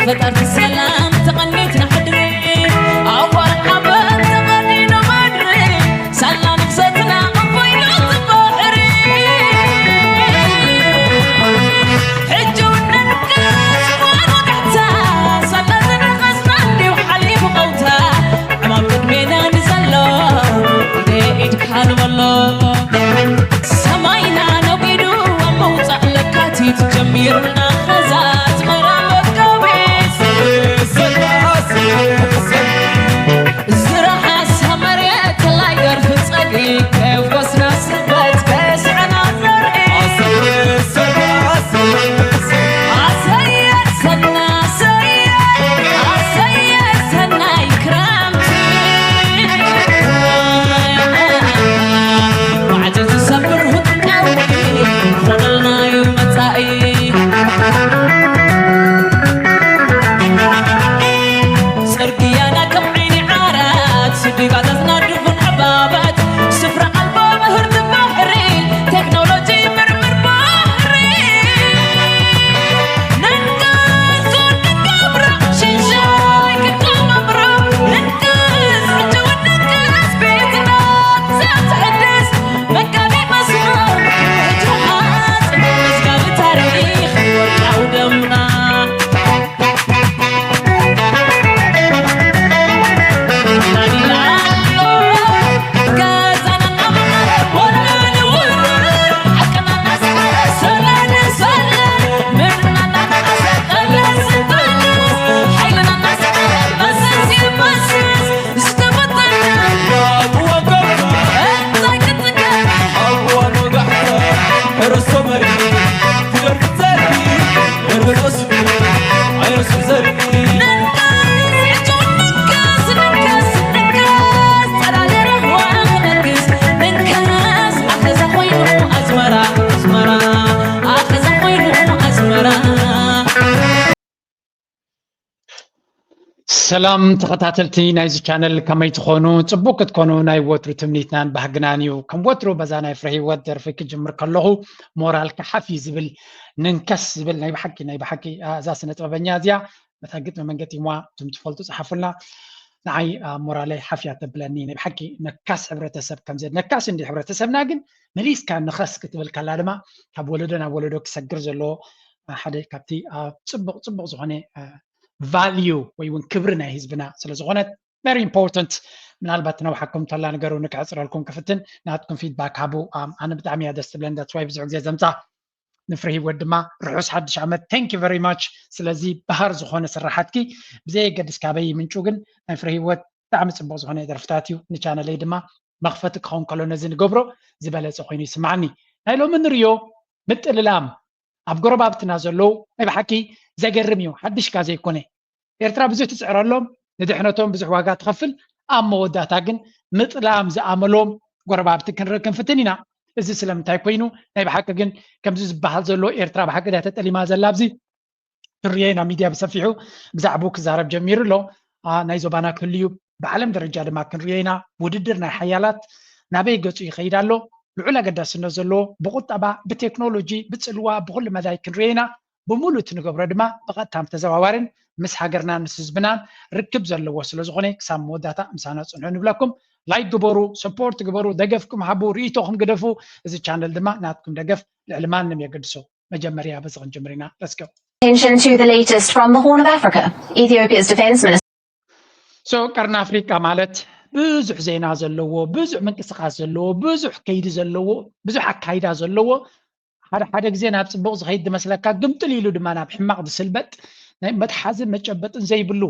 ፈጠርቲ ሰላም ተቐኒትና ሕድሪ ኣዋር ሓበን ተቐኒኑ ምድሪ ሳላ ንፍሰትና ኣቦይሉ ባሕሪ ሕጂ ውንን ከስኳን ወጋሕታ ሳላ ዝነኸስና እንዲሁ ሓሊፉ ቀውታ ዕማም ቅድሜና ንዘሎ ኢደ ኢድካ ንበሎ ሰማይና ነጒዱ ኣብ ምውፃእ ለካቲት ጀሚሩና ኸዛ ኣስመራ መጋቢት ዝረሓስ መሬት ተላይ ደርፊ ጸግዒ ከፍኮስና ስበት ከስዕና ዘርኢ ኣሰየ ሰና ኣሰየ ኣሰየ ሰናይ ክረምቲ ማዕጾ ዝሰብር ህጥቃዊ ኾነልናዩ መጻኢ ጽርግያና ከም ዓይኒ ዓራት ስዲጋታት ናድፉን ዕባባት ስፍራ ኣልቦ ምህርቲ ባሕሪ ቴክኖሎጂ ምርምር ባሕሪ ሰላም ተኸታተልቲ ናይዚ ቻነል ከመይ ትኾኑ? ጽቡቅ ክትኮኑ ናይ ወትሩ ትምኒትናን ባህግናን እዩ። ከም ወትሩ በዛ ናይ ፍረ ህይወት ደርፊ ክጅምር ከለኹ ሞራልካ ሓፍ እዩ ዝብል፣ ንንከስ ዝብል ናይ ብሓቂ ናይ ብሓቂ እዛ ስነ ጥበበኛ እዚኣ በታ ግጥሚ መን ገጢምዋ እቶም ትፈልጡ ጸሓፉልና። ንዓይ ሞራለይ ሓፍ እያ ተብለኒ ናይ ብሓቂ ነካስ ሕብረተሰብ ከምዘ ነካስ እንዲ ሕብረተሰብና ግን መሊስካ ንኸስ ክትብል ከላ ድማ ካብ ወለዶ ናብ ወለዶ ክሰግር ዘለዎ ሓደ ካብቲ ኣብ ጽቡቕ ጽቡቕ ዝኾነ value ወይ እውን ክብሪ ናይ ህዝብና ስለ ዝኾነት very important። ምናልባት ነውሓኩም ተላ ነገሩ ንክዕፅረልኩም ክፍትን ናትኩም feedback ሃቡ። ኣነ ብጣዕሚ እያ ደስ ትብለን that's why ብዙሕ ግዜ ዘምፃ ንፍረ ህይወት ድማ ርሑስ ሓድሽ ዓመት thank you very much። ስለዚ ባህር ዝኾነ ስራሓትኪ ብዘየገድስ ካበይ ምንጩ ግን ናይ ፍረ ህይወት ብጣዕሚ ፅቡቅ ዝኾነ ደርፍታት እዩ። ንቻነለይ ድማ መኽፈቲ ክኸውን ከሎ ነዚ ንገብሮ ዝበለፀ ኮይኑ ይስማዓኒ። ናይ ሎሚ ንሪዮ ምጥልላም ኣብ ጎረባብትና ዘለዉ ናይ ብሓቂ ዘገርም እዩ። ሓድሽካ ዘይኮነ ኤርትራ ብዙሕ ትፅዕረሎም፣ ንድሕነቶም ብዙሕ ዋጋ ትኸፍል። ኣብ መወዳእታ ግን ምጥላም ዝኣመሎም ጎረባብቲ ክንርኢ ክንፍትን ኢና። እዚ ስለምንታይ ኮይኑ ናይ ብሓቂ ግን ከምዚ ዝበሃል ዘሎ ኤርትራ ብሓቂ ድያ ተጠሊማ ዘላ ኣብዚ ክንሪኦ ኢና። ሚድያ ብሰፊሑ ብዛዕባኡ ክዛረብ ጀሚሩ ኣሎ። ናይ ዞባና ክህልዩ ብዓለም ደረጃ ድማ ክንሪኦ ኢና። ውድድር ናይ ሓያላት ናበይ ገጹ ይኸይድ ኣሎ? ልዑል ኣገዳስነት ዘለዎ ብቁጠባ ብቴክኖሎጂ ብጽልዋ ብኩሉ መዳይ ክንሪኦ ኢና። ብምሉእ እቲ ንገብሮ ድማ ብቐጥታን ብተዘዋዋርን ምስ ሃገርናን ምስ ህዝብናን ርክብ ዘለዎ ስለ ዝኾነ ክሳብ መወዳእታ ምሳና ጽንሑ ንብለኩም። ላይክ ግበሩ፣ ሰፖርት ግበሩ፣ ደገፍኩም ሃቡ፣ ርእይቶኹም ግደፉ። እዚ ቻነል ድማ ናትኩም ደገፍ ልዕሊ ማንም የገድሶ። መጀመርያ በዚ ክንጅምር ኢና። Let's go። Attention to the latest from the Horn of Africa. Ethiopia's defense minister. So ቀርኒ ኣፍሪቃ ማለት ብዙሕ ዜና ዘለዎ፣ ብዙሕ ምንቅስቃስ ዘለዎ፣ ብዙሕ ከይዲ ዘለዎ፣ ብዙሕ ኣካይዳ ዘለዎ ሓደ ሓደ ግዜ ናብ ጽቡቕ ዝኸይድ ዝመስለካ ግምጥል ኢሉ ድማ ናብ ሕማቕ ዝስልበጥ ናይ መትሓዚ መጨበጥን ዘይብሉ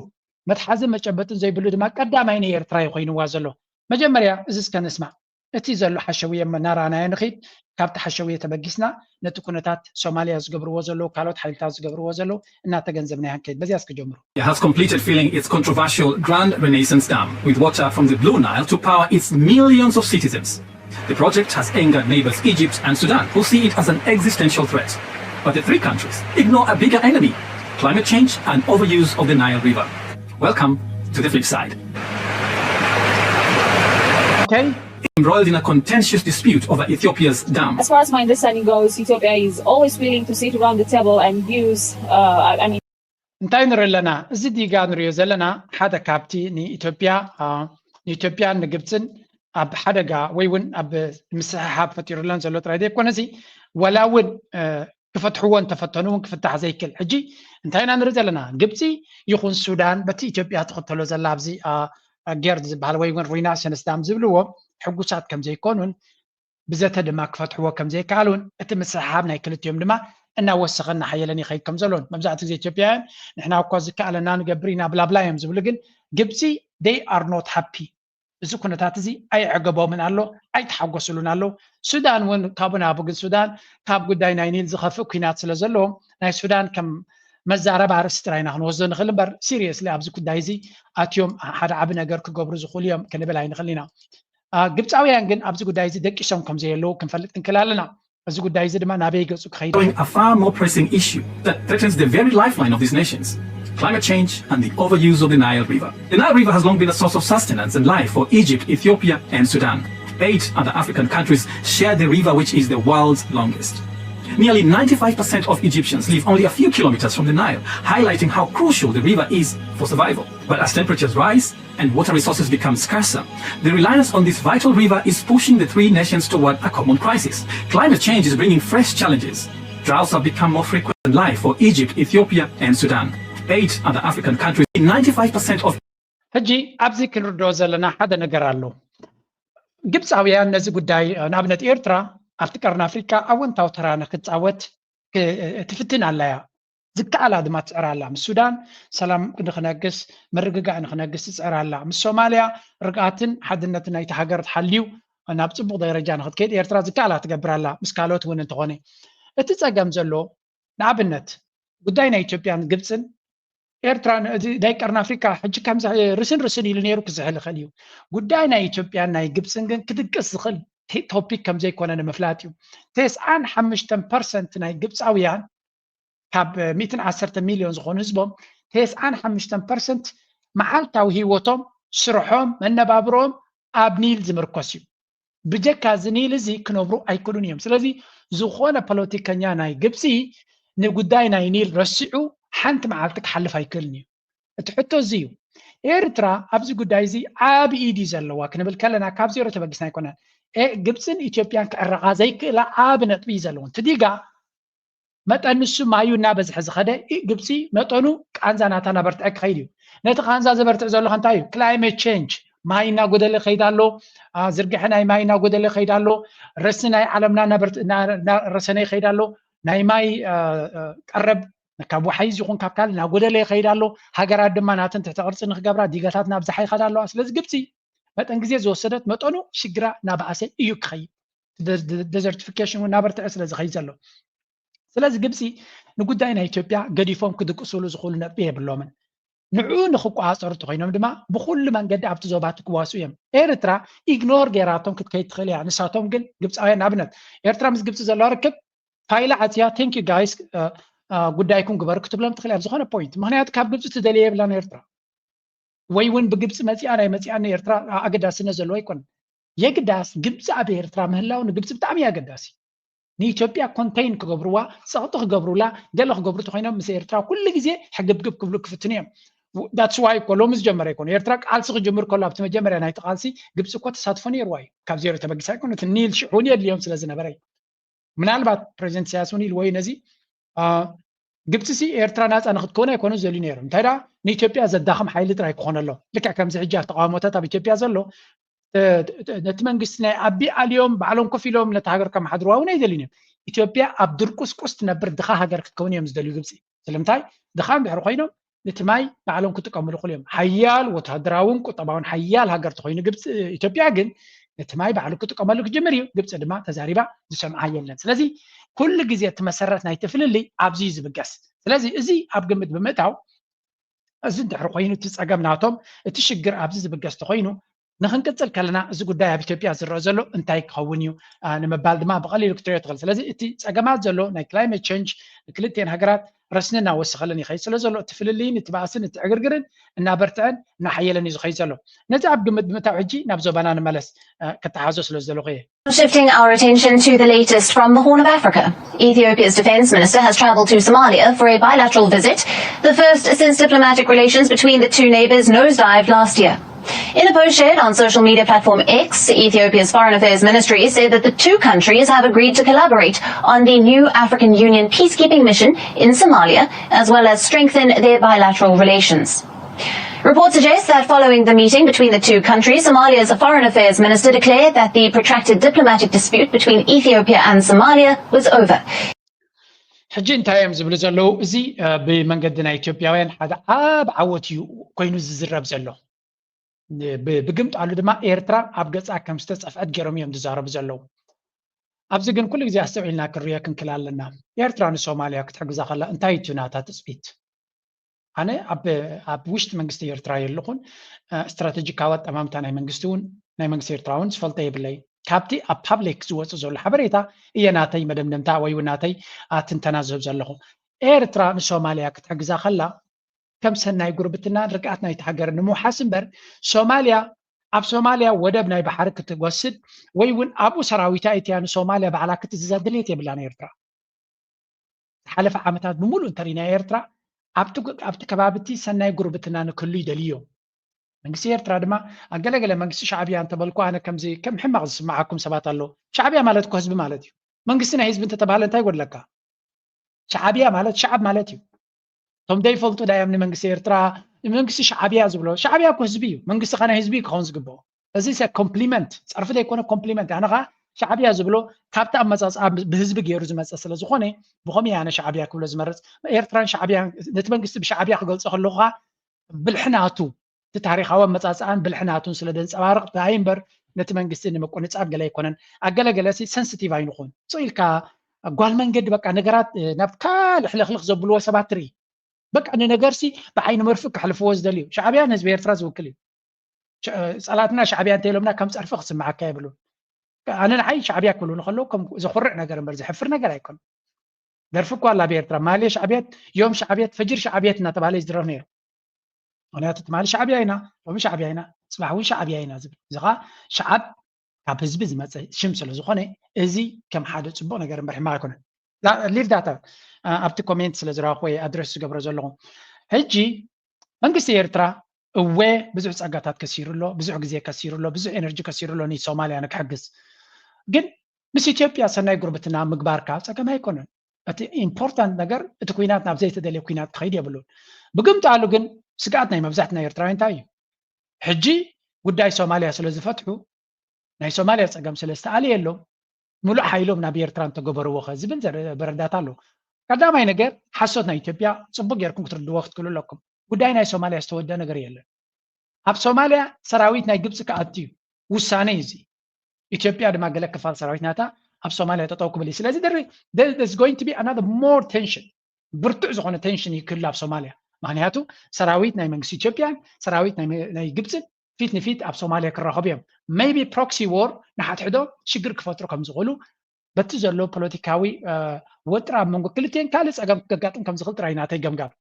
መትሓዚ መጨበጥን ዘይብሉ ድማ ቀዳማይ ናይ ኤርትራ እዩ ኮይንዋ ዘሎ። መጀመርያ እዚ እስከ ንስማዕ። እቲ ዘሎ ሓሸውየ እናረኣናዮ ንኸይድ። ካብቲ ሓሸውየ ተበጊስና ነቲ ኩነታት ሶማልያ ዝገብርዎ ዘለዉ ካልኦት ሓይልታት ዝገብርዎ ዘለዉ እናተገንዘብና ኢና ንከይድ። በዚኣ እስከ ጀምሩ። Has completed filling its controversial Grand Renaissance Dam with water from the Blue Nile to power its millions of citizens. The project has angered neighbors Egypt and Sudan, who see it as an existential threat. But the three countries ignore a bigger enemy: climate change and overuse of the Nile River. Welcome to the flip side. Okay. Embroiled in a contentious dispute over Ethiopia's dam. As far as my understanding goes, Ethiopia is always willing to sit around the table and use, uh, I mean, እንታይ ንርኢ ኣለና? እዚ ዲጋ ንሪኦ ዘለና ሓደ ካብቲ ንኢትዮጵያ ንኢትዮጵያን ንግብፅን ኣብ ሓደጋ ወይ እውን ኣብ ምስሕሓብ ፈጢሩለን ዘሎ ጥራይ ዘይኮነሲ፣ ዋላ እውን ክፈትሕዎ እንተፈተኑ እውን ክፍታሕ ዘይክእል። ሕጂ እንታይ ኢና ንርኢ ዘለና? ግብፂ ይኹን ሱዳን በቲ ኢትዮጵያ ትኽተሎ ዘላ ኣብዚ ጌርድ ዝበሃል ወይ እውን ሪናሰንስ ዳም ዝብልዎ ሕጉሳት ከም ዘይኮኑን ብዘተ ድማ ክፈትሕዎ ከም ዘይከኣሉን እቲ ምስሕሓብ ናይ ክልቲኦም ድማ እናወሰኸን እናሓየለን ይኸይድ ከም ዘሎን። መብዛሕትኡ ግዜ ኢትዮጵያውያን ንሕና እኳ ዝከኣለና ንገብር ኢና ብላብላ እዮም ዝብሉ፣ ግን ግብፂ they are not happy። እዚ ኩነታት እዚ ኣይዕገቦምን ኣሎ፣ ኣይተሓጎስሉን ኣሎ። ሱዳን እውን ካብኡ ናብኡ፣ ግን ሱዳን ካብ ጉዳይ ናይ ኒል ዝኸፍእ ኩናት ስለ ዘለዎም ናይ ሱዳን ከም መዛረባ ርእሲ ጥራይ ኢና ክንወስዶ ንኽእል እምበር ሲሪየስሊ ኣብዚ ጉዳይ እዚ ኣትዮም ሓደ ዓቢ ነገር ክገብሩ ዝኽእሉ እዮም ክንብል ኣይንኽእል ኢና። ግብፃውያን ግን ኣብዚ ጉዳይ እዚ ደቂሶም ከም ዘየለዉ ክንፈልጥ ክንክእል ኣለና። እዚ ጉዳይ እዚ ድማ ናበይ ገፁ ክኸይድ A far more pressing issue that threatens the very lifeline of these nations: climate change and the overuse of the Nile River. The Nile River has long been a source of sustenance and life for Egypt, Ethiopia, and Sudan. Eight other African countries share the river, which is the world's longest. Nearly ninety-five percent of Egyptians live only a few kilometers from the Nile, highlighting how crucial the river is for survival. But as temperatures rise and water resources become scarcer, the reliance on this vital river is pushing the three nations toward a common crisis. Climate change is bringing fresh challenges. Droughts have become more frequent than life for Egypt, Ethiopia, and Sudan. Eight other African countries, ninety-five percent of ሕጂ ኣብዚ ክንርድኦ ዘለና ሓደ ነገር ኣሎ። ግብፃውያን ነዚ ጉዳይ፣ ንኣብነት ኤርትራ ኣብቲ ቀርኒ ኣፍሪካ ኣወንታዊ ተራ ንክትፃወት ትፍትን ኣላ እያ። ዝከኣላ ድማ ትፅዕር ኣላ። ምስ ሱዳን ሰላም ንክነግስ፣ ምርግጋእ ንክነግስ ትፅዕር ኣላ። ምስ ሶማልያ ርግኣትን ሓድነትን ናይቲ ሃገር ሓልዩ ናብ ፅቡቕ ደረጃ ንክትከይድ ኤርትራ ዝከኣላ ትገብር ኣላ። ምስ ካልኦት እውን እንተኾነ እቲ ፀገም ዘሎ ንኣብነት ጉዳይ ናይ ኢትዮጵያን ግብፅን ኤርትራን እዚ ናይ ቀርኒ ኣፍሪካ ሕጂ ከምዚ ርስን ርስን ኢሉ ነይሩ ክዝሕል ይኽእል እዩ። ጉዳይ ናይ ኢትዮጵያን ናይ ግብፅን ግን ክድቅስ ዝኽእል ቶፒክ ከም ዘይኮነ ንምፍላጥ እዩ። ተስዓን ሓሙሽተን ፐርሰንት ናይ ግብፃውያን ካብ ሚእትን ዓሰርተ ሚልዮን ዝኾኑ ህዝቦም ተስዓን ሓሙሽተን ፐርሰንት መዓልታዊ ህይወቶም፣ ስርሖም፣ መነባብሮም ኣብ ኒል ዝምርኮስ እዩ። ብጀካ እዚ ኒል እዚ ክነብሩ ኣይክእሉን እዮም። ስለዚ ዝኾነ ፖለቲከኛ ናይ ግብፂ ንጉዳይ ናይ ኒል ረሲዑ ሓንቲ መዓልቲ ክሓልፍ ኣይክእልን እዩ። እቲ ሕቶ እዚ እዩ። ኤርትራ ኣብዚ ጉዳይ እዚ ዓቢ ኢድ እዩ ዘለዋ ክንብል ከለና ካብ ዜሮ ተበጊስና ኣይኮነን። ግብፅን ኢትዮጵያን ክዕረቓ ዘይክእላ ዓቢ ነጥቢ እዩ ዘለወን። ትዲጋ መጠን ንሱ ማዩ እናበዝሐ ዝኸደ ግብፂ መጠኑ ቃንዛ ናታ እናበርትዐ ክኸይድ እዩ። ነቲ ቃንዛ ዘበርትዕ ዘሎ ከ እንታይ እዩ? ክላይሜት ቼንጅ፣ ማይ እናጎደለ ይኸይድ ኣሎ። ዝርግሐ ናይ ማይ እናጎደለ ይኸይድ ኣሎ። ረሲ ናይ ዓለምና እናረሰነ ይኸይድ ኣሎ። ናይ ማይ ቀረብ ካብ ወሓይዝ ይኹን ካብ ካልእ እናጎደለ ይኸይድ ኣሎ። ሃገራት ድማ ናተን ትሕተ ቅርፂ ንክገብራ ዲጋታት እናብዝሓ ይኸዳ ኣለዋ። ስለዚ ግብፂ መጠን ግዜ ዝወሰደት መጠኑ ሽግራ እናበኣሰ እዩ ክኸይድ። ደዘርቲፊኬሽን እውን እናበርትዐ ስለ ዝኸይድ ዘሎ። ስለዚ ግብፂ ንጉዳይ ናይ ኢትዮጵያ ገዲፎም ክድቅስሉ ዝኽእሉ ነጥቢ የብሎምን። ንዕኡ ንክቆፃፀሩ እንተኮይኖም ድማ ብኩሉ መንገዲ ኣብቲ ዞባ ትክዋሱ እዮም። ኤርትራ ኢግኖር ገይራቶም ክትከይድ ትኽእል እያ። ንሳቶም ግን ግብፃውያን ንኣብነት ኤርትራ ምስ ግብፂ ዘለዋ ርክብ ፋይላ ዓፅያ thank you guys ጉዳይኩም ግበሩ ክትብሎም ትኽእል እያ ብዝኾነ ፖይንት። ምክንያቱ ካብ ግብፂ ትደልየ የብላን ኤርትራ ወይ እውን ብግብፂ መፂኣ ናይ መፂኣኒ ኤርትራ ኣገዳስነት ዘለዎ ኣይኮነን። የግዳስ ግብፂ ኣብ ኤርትራ ምህላው ንግብፂ ብጣዕሚ እዩ ኣገዳሲ። ንኢትዮጵያ ኮንቴን ክገብርዋ፣ ፀቕጢ ክገብሩላ፣ ገለ ክገብሩ ተኮይኖም ምስ ኤርትራ ኩሉ ግዜ ሕግብግብ ክብሉ ክፍትኑ እዮም። That's why እኮ ሎሚ ዝጀመረ ኣይኮነ። ኤርትራ ቃልሲ ክጅምር ከሎ ኣብቲ መጀመርያ ናይቲ ቃልሲ ግብፂ እኮ ተሳትፎ ነይርዋ እዩ። ካብ ዜሮ ተበጊሳ ኣይኮነ። እቲ ኒል ሽዑ እውን የድልዮም ስለ ዝነበረ እዩ። ምናልባት ፕሬዚደንት ኢሳያስ እውን ኢልዎ እዩ ነዚ ግብፂ ሲ ኤርትራ ናፃ ንክትከውን ኣይኮኑ ዝደልዩ ነይሮም። እንታይ ደኣ ንኢትዮጵያ ዘዳኽም ሓይሊ ጥራይ ክኾነሎም። ልክዕ ከምዚ ሕጂ ኣብ ተቃውሞታት ኣብ ኢትዮጵያ ዘሎ ነቲ መንግስቲ ናይ ኣቢ ኣልዮም ባዕሎም ኮፍ ኢሎም ነቲ ሃገር ከመሓድርዋ እውን ኣይደልዩን እዮም። ኢትዮጵያ ኣብ ድርቁስቁስ ትነብር ድኻ ሃገር ክትከውን እዮም ዝደልዩ ግብፂ። ስለምንታይ ድኻ እንድሕር ኮይኖም ነቲ ማይ ባዕሎም ክጥቀምሉ ክእሉ እዮም። ሓያል ወታደራውን ቁጠባውን ሓያል ሃገር ተኮይኑ ግብፂ ኢትዮጵያ ግን ነቲ ማይ ባዕሉ ክጥቀመሉ ክጅምር እዩ። ግብፂ ድማ ተዛሪባ ዝሰምዓ የለን። ስለዚ ኩሉ ግዜ እቲ መሰረት ናይቲ ፍልልይ ኣብዚ እዩ ዝብገስ። ስለዚ እዚ ኣብ ግምት ብምእታው እዚ እንድሕር ኮይኑ እቲ ፀገም ናቶም እቲ ሽግር ኣብዚ ዝብገስ ተኮይኑ ንክንቅፅል ከለና እዚ ጉዳይ ኣብ ኢትዮጵያ ዝረአ ዘሎ እንታይ ክኸውን እዩ ንምባል ድማ ብቐሊሉ ክትሪኦ ትኽእል። ስለዚ እቲ ፀገማት ዘሎ ናይ climate change ንክልቲኤን ሃገራት ረስኒ እናወሰኸለን ይኸይድ ስለ ዘሎ እቲ ፍልልይን እቲ ባእስን እቲ ዕግርግርን እናበርትዐን እናሓየለን እዩ ዝኸይድ ዘሎ። ነዚ ኣብ ግምት ብምእታው ሕጂ ናብ ዞባና ንመለስ፣ ክተሓዞ ስለ ዝደለኹ እየ። Shifting our attention to the latest from the Horn of Africa. Ethiopia's defense minister has traveled to Somalia for a bilateral visit, the first since diplomatic relations between the two neighbors nosedived last year. In a post shared on social media platform X, Ethiopia's Foreign Affairs Ministry said that the two countries have agreed to collaborate on the new African Union peacekeeping mission in Somalia, as well as strengthen their bilateral relations. Reports suggest that following the meeting between the two countries, Somalia's Foreign Affairs Minister declared that the protracted diplomatic dispute between Ethiopia and Somalia was over. ሕጂ እንታይ እዮም ዝብሉ ዘለዉ? እዚ ብመንገዲ ናይ ኢትዮጵያውያን ሓደ ዓብ ዓወት እዩ ኮይኑ ዝዝረብ ዘሎ። ብግምጣሉ ድማ ኤርትራ ኣብ ገጻ ከም ዝተጸፍዐት ገይሮም እዮም ዝዛረቡ ዘለዉ። ኣብዚ ግን ኩሉ ግዜ ኣስተውዒልና ክንሪኦ ክንክል ኣለና። ኤርትራ ንሶማልያ ክትሕግዛ ከላ እንታይ እዩ ናታ ትጽቢት? ኣነ ኣብ ውሽጢ መንግስቲ ኤርትራ የለኹን። ስትራቴጂካዊ ኣጠማምታ ናይ መንግስቲ እውን ናይ መንግስቲ ኤርትራ እውን ዝፈልጦ የብለይ። ካብቲ ኣብ ፓብሊክ ዝወፅእ ዘሎ ሓበሬታ እየ ናተይ መደምደምታ ወይ እውን ናተይ ትንተና ዝህብ ዘለኹ። ኤርትራ ንሶማልያ ክትሕግዛ ከላ ከም ሰናይ ጉርብትናን ርግኣት ናይቲ ሃገር ንምውሓስ እምበር ሶማልያ ኣብ ሶማልያ ወደብ ናይ ባሕሪ ክትወስድ ወይ እውን ኣብኡ ሰራዊታ ኢትያ ንሶማልያ ባዕላ ክትእዝዛ ድሌት የብላን ኤርትራ። ዝሓለፈ ዓመታት ብምሉእ እንተሪእና ኤርትራ ኣብቲ ከባቢ እቲ ሰናይ ጉርብትና ንክህሉ ይደልዩ እዮም። መንግስቲ ኤርትራ ድማ ኣገለገለ መንግስቲ ሻዕብያ እንተበልኩ ኣነ ከምዚ ከም ሕማቕ ዝስምዓኩም ሰባት ኣሎ። ሻዕብያ ማለት እኮ ህዝቢ ማለት እዩ። መንግስቲ ናይ ህዝቢ እንተተባህለ እንታይ ይጎድለካ? ሻዕብያ ማለት ሻዕብ ማለት እዩ። እቶም ዘይፈልጡ ዳዮም ንመንግስቲ ኤርትራ መንግስቲ ሻዕብያ ዝብሎ ሻዕብያ እኮ ህዝቢ እዩ። መንግስቲ ከ ናይ ህዝቢ ክኸውን ዝግብኦ። እዚ ኮምፕሊመንት ጸርፊ ዘይኮነ ኮምፕሊመንት። ኣነ ኸዓ ሻዕብያ ዝብሎ ካብቲ ኣመጻጽኣ ብህዝቢ ገይሩ ዝመጸ ስለ ዝኾነ ብኸመይ ኣነ ሻዕብያ ክብሎ ዝመርጽ? ኤርትራን ሻዕብያን ነቲ መንግስቲ ብሻዕብያ ክገልጾ ከለኹ ኸዓ ብልሒ ናቱ እቲ ታሪኻዊ ኣመጻጽኣን ብልሒ ናቱን ስለ ዘንጸባርቕ ጥራይ እምበር ነቲ መንግስቲ ንምቁንጻብ ገለ ኣይኮነን። ኣገለገለ ሲ ሰንስቲቭ ኣይንኹን። ስቕ ኢልካ ጓል መንገዲ በቃ ነገራት ናብ ካልእ ሕልኽልኽ ዘብልዎ ሰባት ትርኢ። በቃ ንነገርሲ ብዓይኒ መርፍእ ከሕልፍዎ ዝደልዩ። ሻዕብያ ንህዝቢ ኤርትራ ዝውክል እዩ። ጸላእትና ሻዕብያ እንተኢሎምና ከም ጸርፊ ክስምዓካ የብሉን። ኣነ ንዓይ ሻዕብያ ክብሉኒ ከለዉ ከም ዘኹርዕ ነገር እምበር ዘሕፍር ነገር ኣይኮነን። ደርፊ እኳ ኣላ ኣብ ኤርትራ ማሌ ሻዕብየት፣ ዮም ሻዕብየት፣ ፈጅር ሻዕብየት እናተባህለ ይዝረፍ ነይሩ። ምክንያቱ ትማሊ ሻዕብያ ኢና፣ ሎሚ ሻዕብያ ኢና፣ ጽባሕ እውን ሻዕብያ ኢና ዝብል። እዚ ኸዓ ሻዕብ ካብ ህዝቢ ዝመጸ ሽም ስለ ዝኾነ እዚ ከም ሓደ ጽቡቕ ነገር እምበር ሕማቕ ኣይኮነን። ሊቭ ዳታ ኣብቲ ኮሜንት ስለ ዝረኸብኩ ወይ ኣድረስ ዝገብሮ ዘለኹ። ሕጂ መንግስቲ ኤርትራ እወ ብዙሕ ጸጋታት ከሲሩ ኣሎ፣ ብዙሕ ግዜ ከሲሩ ኣሎ፣ ብዙሕ ኤነርጂ ከሲሩ ኣሎ ንሶማልያ ንክሕግዝ። ግን ምስ ኢትዮጵያ ሰናይ ጉርብትና ምግባር ከዓ ጸገም ኣይኮነን። እቲ ኢምፖርታንት ነገር እቲ ኩናት ናብ ዘይተደልየ ኩናት ክኸይድ የብሉን። ብግምጣሉ ግን ስግኣት ናይ መብዛሕትና ኤርትራውያን እንታይ እዩ? ሕጂ ጉዳይ ሶማልያ ስለ ዝፈትሑ ናይ ሶማልያ ጸገም ስለ ዝተኣለየሎም ምሉእ ሓይሎም ናብ ኤርትራ እንተገበርዎ ኸ ዝብል መረዳት ኣሎ። ቀዳማይ ነገር ሓሶት ናይ ኢትዮጵያ ጽቡቅ ጌርኩም ክትርድዎ ክትክእሉ ኣለኩም። ጉዳይ ናይ ሶማልያ ዝተወደ ነገር የለን። ኣብ ሶማልያ ሰራዊት ናይ ግብፂ ክኣቱ እዩ ውሳነ እዩ እዚ። ኢትዮጵያ ድማ ገለ ክፋል ሰራዊት ናታ ኣብ ሶማልያ ጠጠው ክብል እዩ። ስለዚ there is going to be another more tension፣ ብርቱዕ ዝኾነ ቴንሽን እዩ ክህሉ ኣብ ሶማልያ። ምክንያቱ ሰራዊት ናይ መንግስቲ ኢትዮጵያን ሰራዊት ናይ ግብፅን ፊት ንፊት ኣብ ሶማልያ ክራኸቡ እዮም። maybe proxy war ንሓድሕዶም ሽግር ክፈጥሩ ከም ዝኽእሉ በቲ ዘሎ ፖለቲካዊ ወጥሪ ኣብ መንጎ ክልቲኤን ካልእ ፀገም ከጋጥም ከም ዝኽእል ጥራይ ናተይ ገምጋም።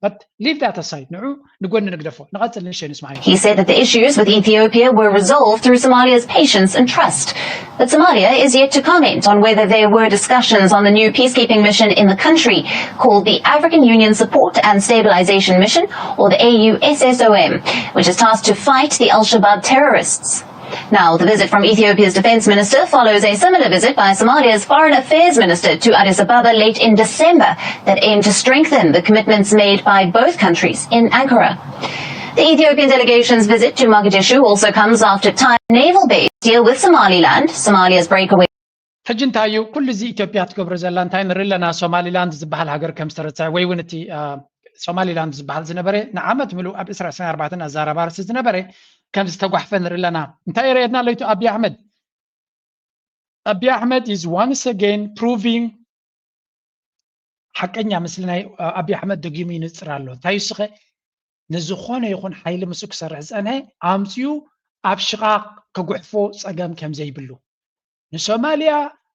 But leave that aside፣ ንዑ ንጎኒ ንግደፎ። ንቐፅል ንእሽተይ ንስማዕ። He said that the issues with Ethiopia were resolved through Somalia's patience and trust. But Somalia is yet to comment on whether there were discussions on the new peacekeeping mission in the country, called the African Union Support and Stabilization Mission, or the A U S S O M, which is tasked to fight the Al-Shabaab terrorists. Now, the visit from Ethiopia's defense minister follows a similar visit by Somalia's foreign affairs minister to Addis Ababa late in December that aimed to strengthen the commitments made by both countries in Ankara. The Ethiopian delegation's visit to Mogadishu also comes after time naval base deal with Somaliland, Somalia's breakaway. ሕጂ እንታይ እዩ ኩሉ እዚ ኢትዮጵያ ትገብሮ ዘላ? እንታይ ንርኢ ኣለና? ሶማሊላንድ ዝበሃል ሃገር ከም ዝተረስዐ ወይ እውን እቲ ሶማሊላንድ ዝበሃል ዝነበረ ንዓመት ምሉእ ኣብ ዕስራ ዕስራን ኣርባዕተን ኣዘራባርሲ ዝነበረ ከም ዝተጓሕፈ ንርኢ ኣለና። እንታይ የርእየና ኣሎ ኣቢ ኣሕመድ? ኣቢ ኣሕመድ is once again proving ሓቀኛ ምስሊ ናይ ኣቢ ኣሕመድ ደጊሙ ይንፅር ኣሎ። እንታይ እስኸ ንዝኾነ ይኹን ሓይሊ ምስኡ ክሰርሕ ዝፀንሐ ኣምፅኡ ኣብ ሽቓቕ ከጉሕፎ ጸገም ከም ዘይብሉ፣ ንሶማልያ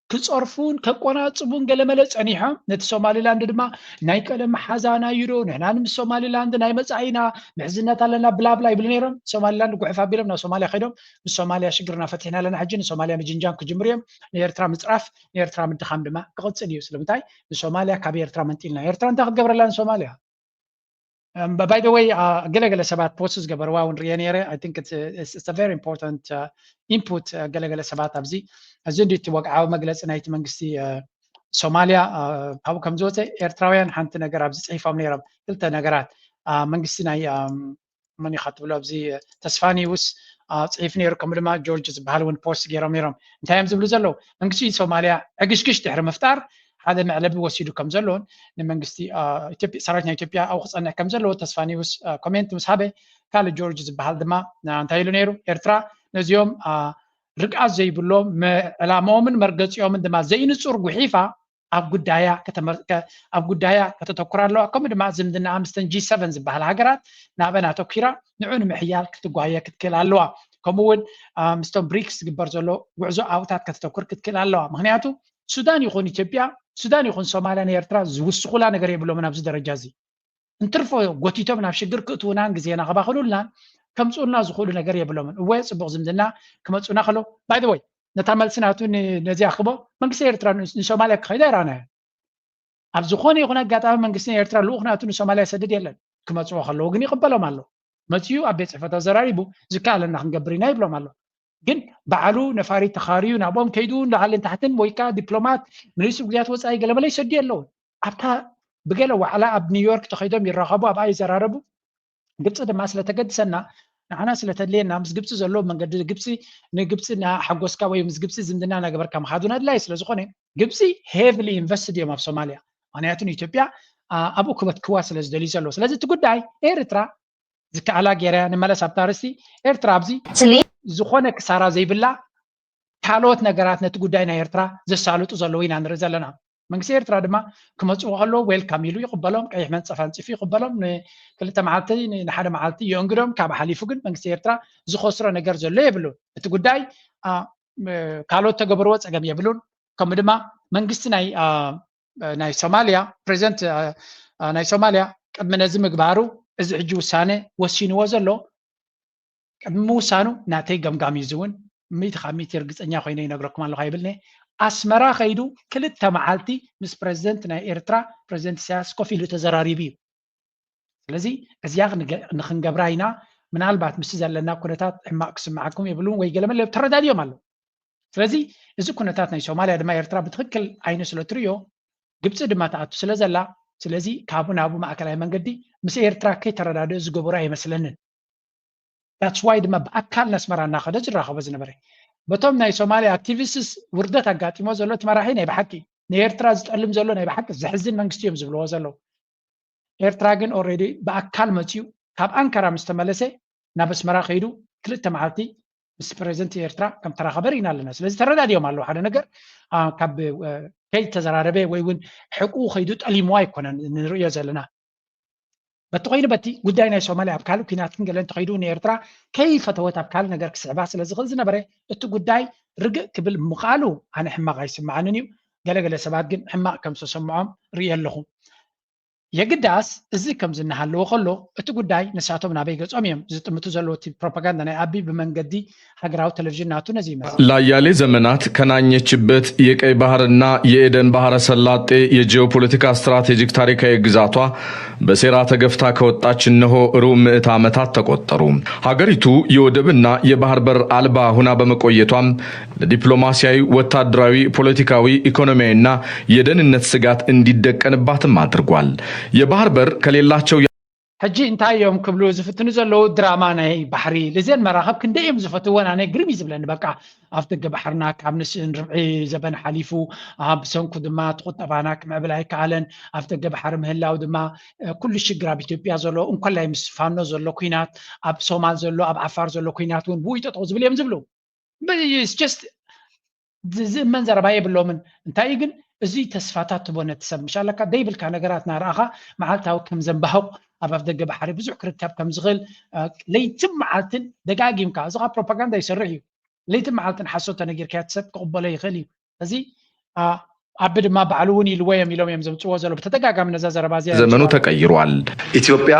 ክጸርፉን ከቆናጽቡን ገለመለ ጸኒሖም፣ ነቲ ሶማሊላንድ ድማ ናይ ቀደም መሓዛና እዩ ዶ፣ ንሕና ምስ ሶማሊላንድ ናይ መጻኢና ምሕዝነት ኣለና ብላብላ ይብሉ ነይሮም። ሶማሊላንድ ጉሕፍ ኣቢሎም ናብ ሶማልያ ከይዶም፣ ምስ ሶማልያ ሽግርና ፈቲሕና ኣለና፣ ሕጂ ንሶማልያ ምጅንጃን ክጅምሩ እዮም፣ ንኤርትራ ምጽራፍ፣ ንኤርትራ ምድኻም ድማ ክቕጽል እዩ። ስለምንታይ ንሶማልያ ካብ ኤርትራ መንጢልና፣ ኤርትራ እንታይ ክትገብረላ ንሶማልያ? ባይ ደ ወይ፣ ገለገለ ሰባት ፖስት ዝገበርዋ እውን ርየ ነይረ። I think it's a- it's- it's a very important input። ገለገለ ሰባት ኣብዚ፣ እዚ እንዲ እቲ ወግዓዊ መግለፂ ናይቲ መንግስቲ ሶማልያ ካብኡ ከም ዝወፀ፣ ኤርትራውያን ሓንቲ ነገር ኣብዚ ፅሒፎም ነይሮም፣ ክልተ ነገራት። መንግስቲ ናይ መን ኢኻ ትብሎ ኣብዚ፣ ተስፋ ኒውስ ፅሒፍ ነይሩ፣ ከምኡ ድማ ጆርጅ ዝበሃል እውን ፖስት ገይሮም ነይሮም። እንታይ እዮም ዝብሉ ዘለዉ? መንግስቲ ሶማልያ ዕግሽግሽ ድሕሪ ምፍጣር ሓደ መዕለቢ ወሲዱ ከም ዘሎን ንመንግስቲ ሰራዊት ናይ ኢትዮጵያ ኣብኡ ክፀንዕ ከም ዘለዎ ተስፋ ኒውስ ኮሜንት ምስ ሃበ፣ ካልእ ጆርጅ ዝበሃል ድማ እንታይ ኢሉ ነይሩ? ኤርትራ ነዚኦም ርግኣት ዘይብሎም ዕላማኦምን መርገፂኦምን ድማ ዘይንፁር ጉሒፋ ኣብ ጉዳያ ኣብ ጉዳያ ከተተኩር ኣለዋ፣ ከምኡ ድማ ዝምድና ምስተን ጂ ሰቨን ዝበሃል ሃገራት ናበን ኣተኪራ ንዑ ንምሕያል ክትጓየ ክትክእል ኣለዋ። ከምኡ እውን ምስቶም ብሪክስ ዝግበር ዘሎ ጉዕዞ ኣብታት ከተተኩር ክትክእል ኣለዋ። ምክንያቱ ሱዳን ይኹን ኢትዮጵያ፣ ሱዳን ይኹን ሶማልያ ንኤርትራ ዝውስኹላ ነገር የብሎምን ኣብዚ ደረጃ እዚ። እንትርፎ ጎቲቶም ናብ ሽግር ክእትውናን ግዜና ከባኽኑልናን ከምፅኡልና ዝኽእሉ ነገር የብሎምን። እወ፣ ፅቡቕ ዝምድና ክመፁና ከሎ፣ ባይ ወይ፣ ነታ መልሲ ናቱ ነዚኣ ክቦ መንግስቲ ኤርትራ ንሶማልያ ክኸይዳ ይረኣናዮ። ኣብ ዝኾነ ይኹን ኣጋጣሚ መንግስቲ ኤርትራ ልኡኽ ናቱ ንሶማልያ ይሰድድ የለን። ክመፅዎ ከለዉ ግን ይቕበሎም ኣሎ። መፅኡ ኣብ ቤት ፅሕፈት ኣዘራሪቡ ዝከኣለና ክንገብር ኢና ይብሎም ኣሎ። ግን ባዕሉ ነፋሪት ተኻርዩ ናብኦም ከይዱ ንላዕልን ታሕትን ወይ ከዓ ዲፕሎማት፣ ሚኒስትሪ ጉዳያት ወፃኢ ገለመለ ይሰዱ ኣለዉ። ኣብታ ብገለ ዋዕላ ኣብ ኒውዮርክ ተኸይዶም ይራኸቡ፣ ኣብኣ ይዘራረቡ። ግብፂ ድማ ስለተገድሰና፣ ንዓና ስለተድልየና፣ ምስ ግብፂ ዘሎ መንገዲ ግብፂ ንግብፂ እናሓጎስካ ወይ ምስ ግብፂ ዝምድና እናገበርካ ምኻዱ ኣድላይ ስለዝኾነ፣ ግብፂ ሄቪሊ ኢንቨስትድ እዮም ኣብ ሶማልያ። ምክንያቱ ንኢትዮጵያ ኣብኡ ክበትክዋ ስለዝደልዩ ዘለዉ። ስለዚ እቲ ጉዳይ ኤርትራ ዝከኣላ ገይራ እያ። ንመለስ ኣብታ ኣርእስቲ። ኤርትራ ኣብዚ ዝኾነ ክሳራ ዘይብላ ካልኦት ነገራት ነቲ ጉዳይ ናይ ኤርትራ ዘሳልጡ ዘለዉ ኢና ንርኢ ዘለና። መንግስቲ ኤርትራ ድማ ክመፅኡ ከለዉ ዌልካም ኢሉ ይቕበሎም፣ ቀይሕ መንፀፍ ኣንፂፉ ይቕበሎም። ንክልተ መዓልቲ ንሓደ መዓልቲ የእንግዶም። ካብ ሓሊፉ ግን መንግስቲ ኤርትራ ዝኸስሮ ነገር ዘሎ የብሉን። እቲ ጉዳይ ካልኦት ተገበርዎ ፀገም የብሉን። ከምኡ ድማ መንግስቲ ናይ ናይ ሶማልያ ፕሬዚደንት ናይ ሶማልያ ቅድሚ ነዚ ምግባሩ እዚ ሕጂ ውሳነ ወሲንዎ ዘሎ ቅድሚ ምውሳኑ ናተይ ገምጋም እዩ። እዚ እውን ሚእቲ ካብ ሚእቲ ርግፀኛ ኮይነ ይነግረኩም ኣለኹ ኣይብልኒ። ኣስመራ ከይዱ ክልተ መዓልቲ ምስ ፕሬዚደንት ናይ ኤርትራ ፕሬዚደንት ኢሳያስ ኮፍ ኢሉ ተዘራሪቡ እዩ። ስለዚ እዚኣ ንክንገብራ ኢና። ምናልባት ምስቲ ዘለና ኩነታት ሕማቕ ክስምዓኩም የብሉን ወይ ገለመለ ተረዳድዮም ኣለዉ። ስለዚ እዚ ኩነታት ናይ ሶማልያ ድማ ኤርትራ ብትኽክል ዓይኑ ስለ ትርእዮ ግብፂ ድማ ትኣቱ ስለ ዘላ፣ ስለዚ ካብኡ ናብኡ ማእከላይ መንገዲ ምስ ኤርትራ ከይተረዳድኦ ዝገበሩ ኣይመስለንን። That's why ድማ ብኣካል ነስመራ እናኸደ ዝራኸቦ ዝነበረ። በቶም ናይ ሶማልያ ኣክቲቪስትስ ውርደት ኣጋጢሞ ዘሎ እቲ መራሒ ናይ ብሓቂ ንኤርትራ ዝጠልም ዘሎ ናይ ብሓቂ ዘሕዝን መንግስቲ እዮም ዝብልዎ ዘለዉ። ኤርትራ ግን ኦልሬዲ ብኣካል መፂኡ ካብ ኣንካራ ምስ ተመለሰ ናብ ኣስመራ ከይዱ ክልተ መዓልቲ ምስ ፕሬዚደንት ኤርትራ ከም ተራኸበ ርኢና ኣለና። ስለዚ ተረዳድዮም ኣለዉ። ሓደ ነገር ካብ ከይተዘራረበ ወይ እውን ሕቁ ከይዱ ጠሊምዋ ኣይኮነን ንርእዮ ዘለና። በቲ ኮይኑ በቲ ጉዳይ ናይ ሶማልያ ኣብ ካልእ ኩናት ክንገለ እንተኸይዱ ንኤርትራ ከይፈተወት ኣብ ካልእ ነገር ክስዕባ ስለ ዝኽእል ዝነበረ እቲ ጉዳይ ርግእ ክብል ምኽኣሉ ኣነ ሕማቕ ኣይስምዓንን እዩ። ገለገለ ሰባት ግን ሕማቕ ከም ዝተሰምዖም ርኢ ኣለኹ። የግዳስ እዚ ከምዚ እናሃለወ ከሎ እቲ ጉዳይ ንሳቶም ናበይ ገጾም እዮም ዝጥምቱ ዘለዉ? እቲ ፕሮፓጋንዳ ናይ ኣቢ ብመንገዲ ሃገራዊ ቴሌቪዥን ናቱ ነዚ ይመስል። ለአያሌ ዘመናት ከናኘችበት የቀይ ባህርና የኤደን ባህረ ሰላጤ የጂኦፖለቲካ ስትራቴጂክ ታሪካዊ ግዛቷ በሴራ ተገፍታ ከወጣች እነሆ ሩብ ምዕት ዓመታት ተቆጠሩ። ሀገሪቱ የወደብና የባህር በር አልባ ሁና በመቆየቷም ለዲፕሎማሲያዊ፣ ወታደራዊ፣ ፖለቲካዊ፣ ኢኮኖሚያዊና የደህንነት ስጋት እንዲደቀንባትም አድርጓል። የባህር በር ከሌላቸው ሕጂ እንታይ እዮም ክብሉ ዝፍትኑ ዘለዉ? ድራማ ናይ ባሕሪ ልዜን መራኸብ ክንደይ እዮም ዝፈትወን? ኣነ ግርም እዩ ዝብለኒ። በቃ ኣፍ ደገ ባሕርና ካብ ንስእን ርብዒ ዘበን ሓሊፉ፣ ብሰንኩ ድማ እቲ ቁጠባና ክምዕብል ኣይከኣለን። ኣፍ ደገ ባሕሪ ምህላው ድማ ኩሉ ሽግር ኣብ ኢትዮጵያ ዘሎ እንኮላይ ምስ ፋኖ ዘሎ ኩናት፣ ኣብ ሶማል ዘሎ ኣብ ዓፋር ዘሎ ኩናት እውን ብኡ ይጠጠው ዝብል እዮም ዝብሉ። It's just ዝእመን ዘረባ የብሎምን። እንታይ ግን እዚ ተስፋታት ትቦ ነቲ ሰብ ምሻለካ ደይብልካ ነገራት ናረኣኻ መዓልታዊ ከም ዘንባህቕ ኣብ ኣፍ ደገ ባሕሪ ብዙሕ ክርከብ ከም ዝኽእል ለይትን መዓልትን ደጋጊምካ እዚ ካ ፕሮፓጋንዳ ይሰርሕ እዩ። ለይትን መዓልትን ሓሶት ተነጊርካዮ እቲ ሰብ ክቕበሎ ይኽእል እዩ። እዚ ኣቢ ድማ ባዕሉ እውን ኢልዎ እዮም ኢሎም እዮም ዘምፅዎ ዘሎ ብተደጋጋሚ ነዛ ዘረባ እዚኣ ዘመኑ ተቀይሯል። ኢትዮጵያ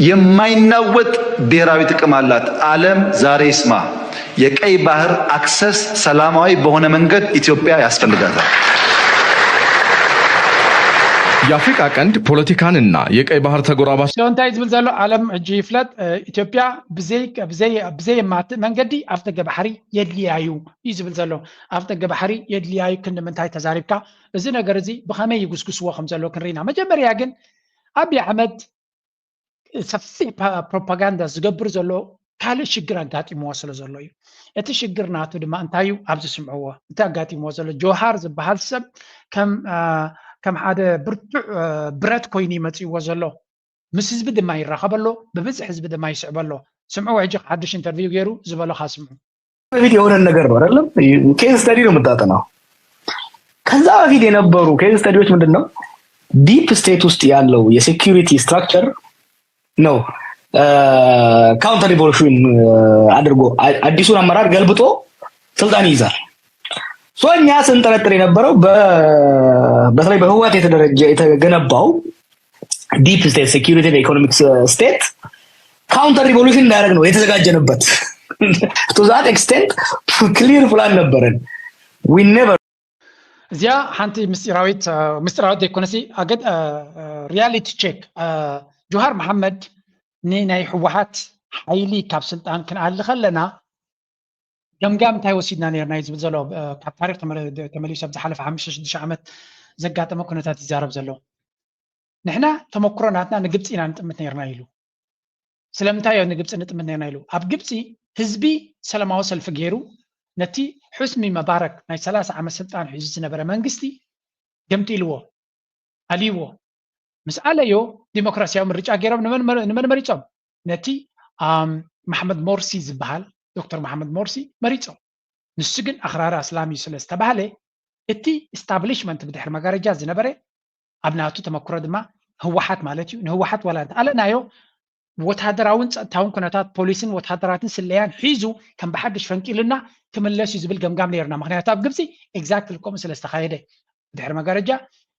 የማይናወጥ ብሔራዊ ጥቅም አላት። ዓለም ዛሬ ይስማ። የቀይ ባህር አክሰስ ሰላማዊ በሆነ መንገድ ኢትዮጵያ ያስፈልጋታል። የአፍሪካ ቀንድ ፖለቲካንና የቀይ ባህር ተጎራባች እንታይ ዝብል ዘሎ ዓለም ሕጂ ይፍለጥ። ኢትዮጵያ ብዘይ የማትእ መንገዲ ኣፍ ደገ ባሕሪ የድልያ እዩ እዩ ዝብል ዘሎ። ኣፍ ደገ ባሕሪ የድልያ እዩ ክንዲ ምንታይ ተዛሪብካ? እዚ ነገር እዚ ብኸመይ ይጉስጉስዎ ከም ዘሎ ክንርኢና። መጀመርያ ግን ኣቢ ኣሕመድ ሰፊሕ ፕሮፓጋንዳ ዝገብር ዘሎ ካልእ ሽግር ኣጋጢምዎ ስለ ዘሎ እዩ። እቲ ሽግር ናቱ ድማ እንታይ እዩ? ኣብዚ ስምዕዎ እቲ ኣጋጢምዎ ዘሎ ጆሃር ዝበሃል ሰብ ከም ሓደ ብርቱዕ ብረት ኮይኑ ይመፅእዎ ዘሎ። ምስ ህዝቢ ድማ ይራኸበሎ፣ ብብዝሒ ህዝቢ ድማ ይስዕበሎ። ስምዕዎ ሕጂ ሓድሽ ኢንተርቪው ገይሩ ዝበሎኻ ስምዑ። በፊት የሆነን ነገር ነው አይደለም? ኬዝ ስተዲ ነው የምታጠናው። ከዛ በፊት የነበሩ ኬዝ ስተዲዎች ምንድን ነው? ዲፕ ስቴት ውስጥ ያለው የሴኩሪቲ ስትራክቸር ነው ካውንተር ሪቮሉሽን አድርጎ አዲሱን አመራር ገልብጦ ስልጣን ይይዛል። ሶ እኛ ስንጠረጥር የነበረው በተለይ በህወሓት የተደረጀ የተገነባው ዲፕ ስቴት ሴኩሪቲ ኢኮኖሚክ ስቴት ካውንተር ሪቮሉሽን እንዳያደረግ ነው የተዘጋጀንበት። To that extent clear plan ነበረን። We never እዚኣ ሓንቲ ምስጢራዊት ምስጢራዊት ዘይኮነሲ ኣገድ ሪያሊቲ ቼክ። ጆሃር መሓመድ ንናይ ህወሓት ሓይሊ ካብ ስልጣን ክንኣሊ ከለና ገምጋም እንታይ ወሲድና ነርና እዩ ዝብል ዘሎ። ካብ ታሪክ ተመሊሱ ኣብ ዝሓለፈ ሓሙሽተ ሽዱሽተ ዓመት ዘጋጠመ ኩነታት ይዛረብ ዘሎ። ንሕና ተመክሮ ናትና ንግብፂ ኢና ንጥምት ነርና ኢሉ። ስለምንታይ ዮ ንግብፂ ንጥምት ነርና ኢሉ? ኣብ ግብፂ ህዝቢ ሰላማዊ ሰልፊ ገይሩ ነቲ ሑስኒ መባረክ ናይ ሰላሳ ዓመት ስልጣን ሒዙ ዝነበረ መንግስቲ ገምጢልዎ፣ ኣልይዎ። ምስ ኣለዮ ዲሞክራሲያዊ ምርጫ ገይሮም ንመን መሪፆም? ነቲ መሓመድ ሞርሲ ዝበሃል ዶክተር መሓመድ ሞርሲ መሪፆም። ንሱ ግን ኣኽራሪ ኣስላም እዩ ስለ ዝተባህለ እቲ ኢስታብሊሽመንት ብድሕሪ መጋረጃ ዝነበረ ኣብ ናቱ ተመክሮ ድማ ህወሓት ማለት እዩ። ንህወሓት ዋላ እንተኣለናዮ ወታደራውን ፀጥታውን ኩነታት ፖሊስን ወታደራትን ስለያን ሒዙ ከም ብሓድሽ ፈንቂሉና ክምለስ እዩ ዝብል ገምጋም ነይርና። ምክንያቱ ኣብ ግብፂ ኤግዛክትሊ ከምኡ ስለ ዝተኻየደ ድሕሪ መጋረጃ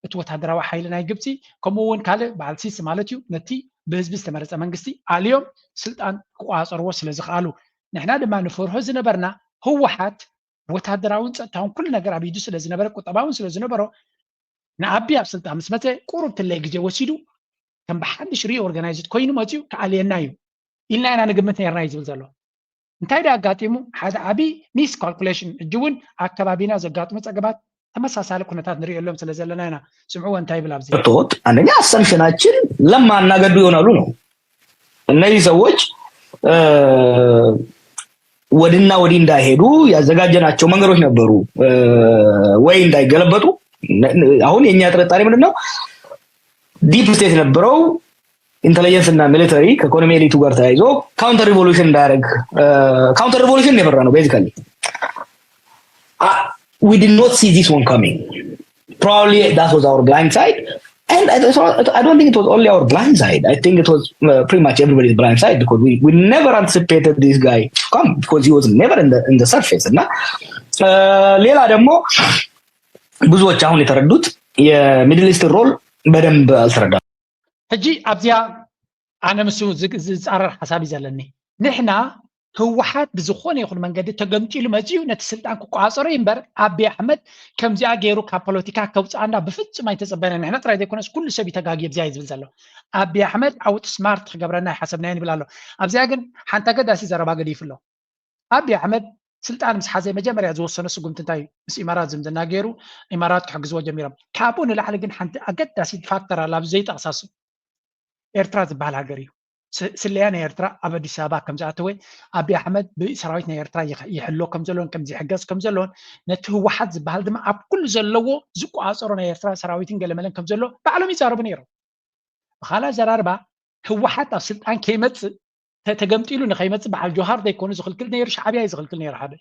እቲ ወታደራዊ ሓይሊ ናይ ግብፂ ከምኡ እውን ካልእ በዓል ሲሲ ማለት እዩ ነቲ ብህዝቢ ዝተመረፀ መንግስቲ ኣልዮም ስልጣን ክቆፃፀርዎ ስለ ዝኽኣሉ ንሕና ድማ ንፈርሆ ዝነበርና ህወሓት ወታደራውን ፀጥታውን ኩሉ ነገር ኣብ ኢዱ ስለ ዝነበረ ቁጠባውን ስለ ዝነበሮ ንኣቢ ኣብ ስልጣን ምስ መፀ ቁሩብ ትለይ ግዜ ወሲዱ ከም ብሓድሽ ሪኦርጋናይዝድ ኮይኑ መፅዩ ክኣልየና እዩ ኢልና ኢና ንግምት ነርና እዩ ዝብል ዘሎ። እንታይ ዳ ኣጋጢሙ? ሓደ ዓብዪ ሚስ ካልኩሌሽን። ሕጂ እውን ኣከባቢና ዘጋጥሙ ፀገማት ተመሳሳሊ ኩነታት ንሪኦ ሎም ስለ ዘለና ኢና። ስምዕዎ እንታይ ይብል ኣብዚ። ቶት አንደኛ አሰምፕሽናችን ለማ እና ገዱ ይሆናሉ ነው። እነዚህ ሰዎች ወድና ወዲህ እንዳይሄዱ ያዘጋጀናቸው መንገዶች ነበሩ ወይ እንዳይገለበጡ። አሁን የእኛ ጥርጣሬ ምንድን ነው? ዲፕ ስቴት የነበረው ኢንተለጀንስ እና ሚሊተሪ ከኢኮኖሚ ኤሊቱ ጋር ተያይዞ ካውንተር ሪቮሉሽን እንዳያደርግ ካውንተር ሪቮሉሽን የፈራ ነው basically. We did not see this one coming. Probably that was our blind side. And I don't think it was only our blind side. I think it was uh, pretty much everybody's blind side because we, we never anticipated this guy to come because he was never in the, in the surface. እና ሌላ ደግሞ ብዙዎች አሁን የተረዱት የሚድል ኢስት ሮል በደንብ አልተረዳም። ሕጂ ኣብዚኣ ኣነ ምስ ዝፃረር ሓሳብ እዩ ዘለኒ። ንሕና ህወሓት ብዝኾነ ይኹን መንገዲ ተገምጢሉ መፂኡ ነቲ ስልጣን ክቋፀሮ እዩ እምበር ኣቢ ኣሕመድ ከምዚኣ ገይሩ ካብ ፖለቲካ ከውፅኣና ብፍፁም ኣይተፀበነ። ንሕና ጥራይ ዘይኮነስ ኩሉ ሰብ እዩ ተጋግየ ብዚኣ እዩ ዝብል ዘሎ። ኣቢ ኣሕመድ ኣውት ስማርት ክገብረና ይሓሰብናዮ ንብል ኣሎ። ኣብዚኣ ግን ሓንቲ ኣገዳሲ ዘረባ ገዲፉ ኣሎ። ኣቢ ኣሕመድ ስልጣን ምስ ሓዘ መጀመርያ ዝወሰኖ ስጉምቲ እንታይ እዩ? ምስ ኢማራት ዝምድና ገይሩ ኢማራት ክሕግዝዎ ጀሚሮም። ካብኡ ንላዕሊ ግን ሓንቲ ኣገዳሲት ፋክተር ኣላ ኣብዚ ዘይጠቕሳ እሱ ኤርትራ ዝበሃል ሃገር እዩ። ስለያ ናይ ኤርትራ ኣብ ኣዲስ ኣበባ ከም ዝኣተወ ኣቢ ኣሕመድ ብሰራዊት ናይ ኤርትራ ይሕሎ ከም ዘሎን ከም ዝሕገዝ ከም ዘሎን ነቲ ህወሓት ዝበሃል ድማ ኣብ ኩሉ ዘለዎ ዝቆፃፀሮ ናይ ኤርትራ ሰራዊትን ገለመለን ከም ዘሎ ባዕሎም ይዛረቡ ነይሮም። ብካልእ ኣዘራርባ ህወሓት ኣብ ስልጣን ከይመፅእ ተገምጢሉ ንኸይመፅእ በዓል ጆሃር ዘይኮኑ ዝኽልክል ነይሩ፣ ሻዕብያ እዩ ዝኽልክል ነይሩ ሓደ።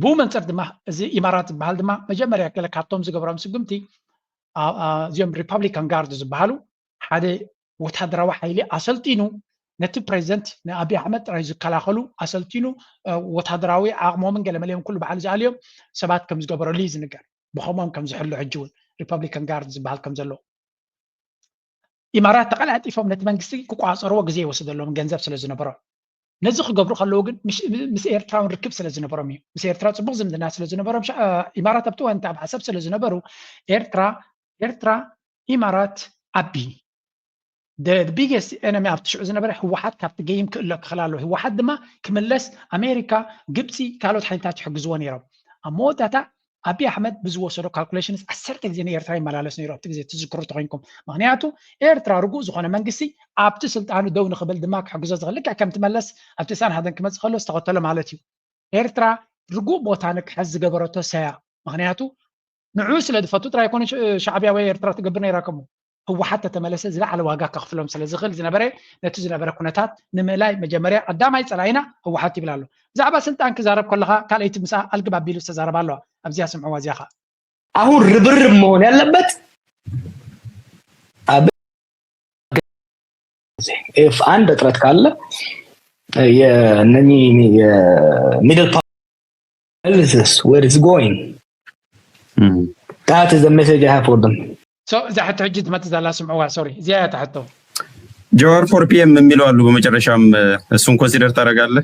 ብኡ መንፅር ድማ እዚ ኢማራት ዝበሃል ድማ መጀመርያ ገለ ካብቶም ዝገበሮም ስጉምቲ እዚኦም ሪፓብሊካን ጋርድ ዝበሃሉ ሓደ ወታደራዊ ሓይሊ ኣሰልጢኑ ነቲ ፕሬዚደንት ንኣብይ ኣሕመድ ጥራይ ዝከላኸሉ ኣሰልጢኑ ወታደራዊ ዓቕሞምን ገለመሊኦም ኩሉ ባዕሉ ዝኣልዮም ሰባት ከም ዝገበረሉ እዩ ዝንገር። ብኸምኦም ከም ዝሕሉ ሕጂ እውን ሪፓብሊካን ጋርድ ዝበሃል ከም ዘሎ ኢማራት ተቐላጢፎም ነቲ መንግስቲ ክቋፀርዎ ግዜ ይወስደሎም ገንዘብ ስለ ዝነበሮም ነዚ ክገብሩ ከለዉ ግን ምስ ኤርትራውን ርክብ ስለ ዝነበሮም እዩ። ምስ ኤርትራ ፅቡቅ ዝምድና ስለ ዝነበሮም ኢማራት ኣብቲ ወንታ ኣብ ዓሰብ ስለ ዝነበሩ ኤርትራ ኤርትራ ኢማራት ኣቢ ቢገስት ኤነሚ ኣብቲ ሽዑ ዝነበረ ህወሓት ካብቲ ገይም ክእሎ ክኽእል ኣለዎ። ህወሓት ድማ ክምለስ ኣሜሪካ፣ ግብፂ፣ ካልኦት ሓይልታት ይሕግዝዎ ነይሮም። ኣብ መወዳእታ ኣቢ ኣሕመድ ብዝወሰዶ ካልኩሌሽንስ ዓሰርተ ግዜ ንኤርትራ ይመላለስ ነይሩ ኣብቲ ግዜ ትዝክሩ ተኮይንኩም። ምክንያቱ ኤርትራ ርጉእ ዝኾነ መንግስቲ ኣብቲ ስልጣኑ ደው ንክብል ድማ ክሕግዞ ዝኽእል ልክዕ ከምቲ መለስ ኣብቲ እሳን ሓደን ክመፅእ ከሎ ዝተኸተሎ ማለት እዩ። ኤርትራ ርጉእ ቦታ ንክሕዝ ዝገበረቶ ሰያ ምክንያቱ ንዑ ስለ ዝፈቱ ጥራይ ይኮነ ሻዕብያ ወይ ኤርትራ ትገብር ነይራ ከምኡ ህወሓት ተተመለሰ ዝለዓለ ዋጋ ከኽፍሎም ስለ ዝኽእል ዝነበረ ነቲ ዝነበረ ኩነታት ንምእላይ መጀመርያ ቀዳማይ ፀላኢና ህወሓት ይብል ኣሎ። ብዛዕባ ስልጣን ክዛረብ ከለኻ ካልኣይቲ ምስኣ ኣልግብ ኣቢሉ ዝተዛረባ ኣለዋ። ኣብዚኣ ስምዕዋ እዚኣ ኸዓ አሁን ርብርብ መሆን ያለበት አብ ኤፍ አንድ እጥረት ካለ የእነኚህ የሚድል ፓወርስ where it's going that is the message I have for them. እዛ ሕቶ ሕጂ ትመፅእ ዘላ ስምዕዋ። ሶሪ እዚኣ እያ ትሕቶ። ጀዋር ፎር ፒ ኤም የሚሉ አሉ። በመጨረሻም እሱን ኮንሲደር ታደርጋለህ?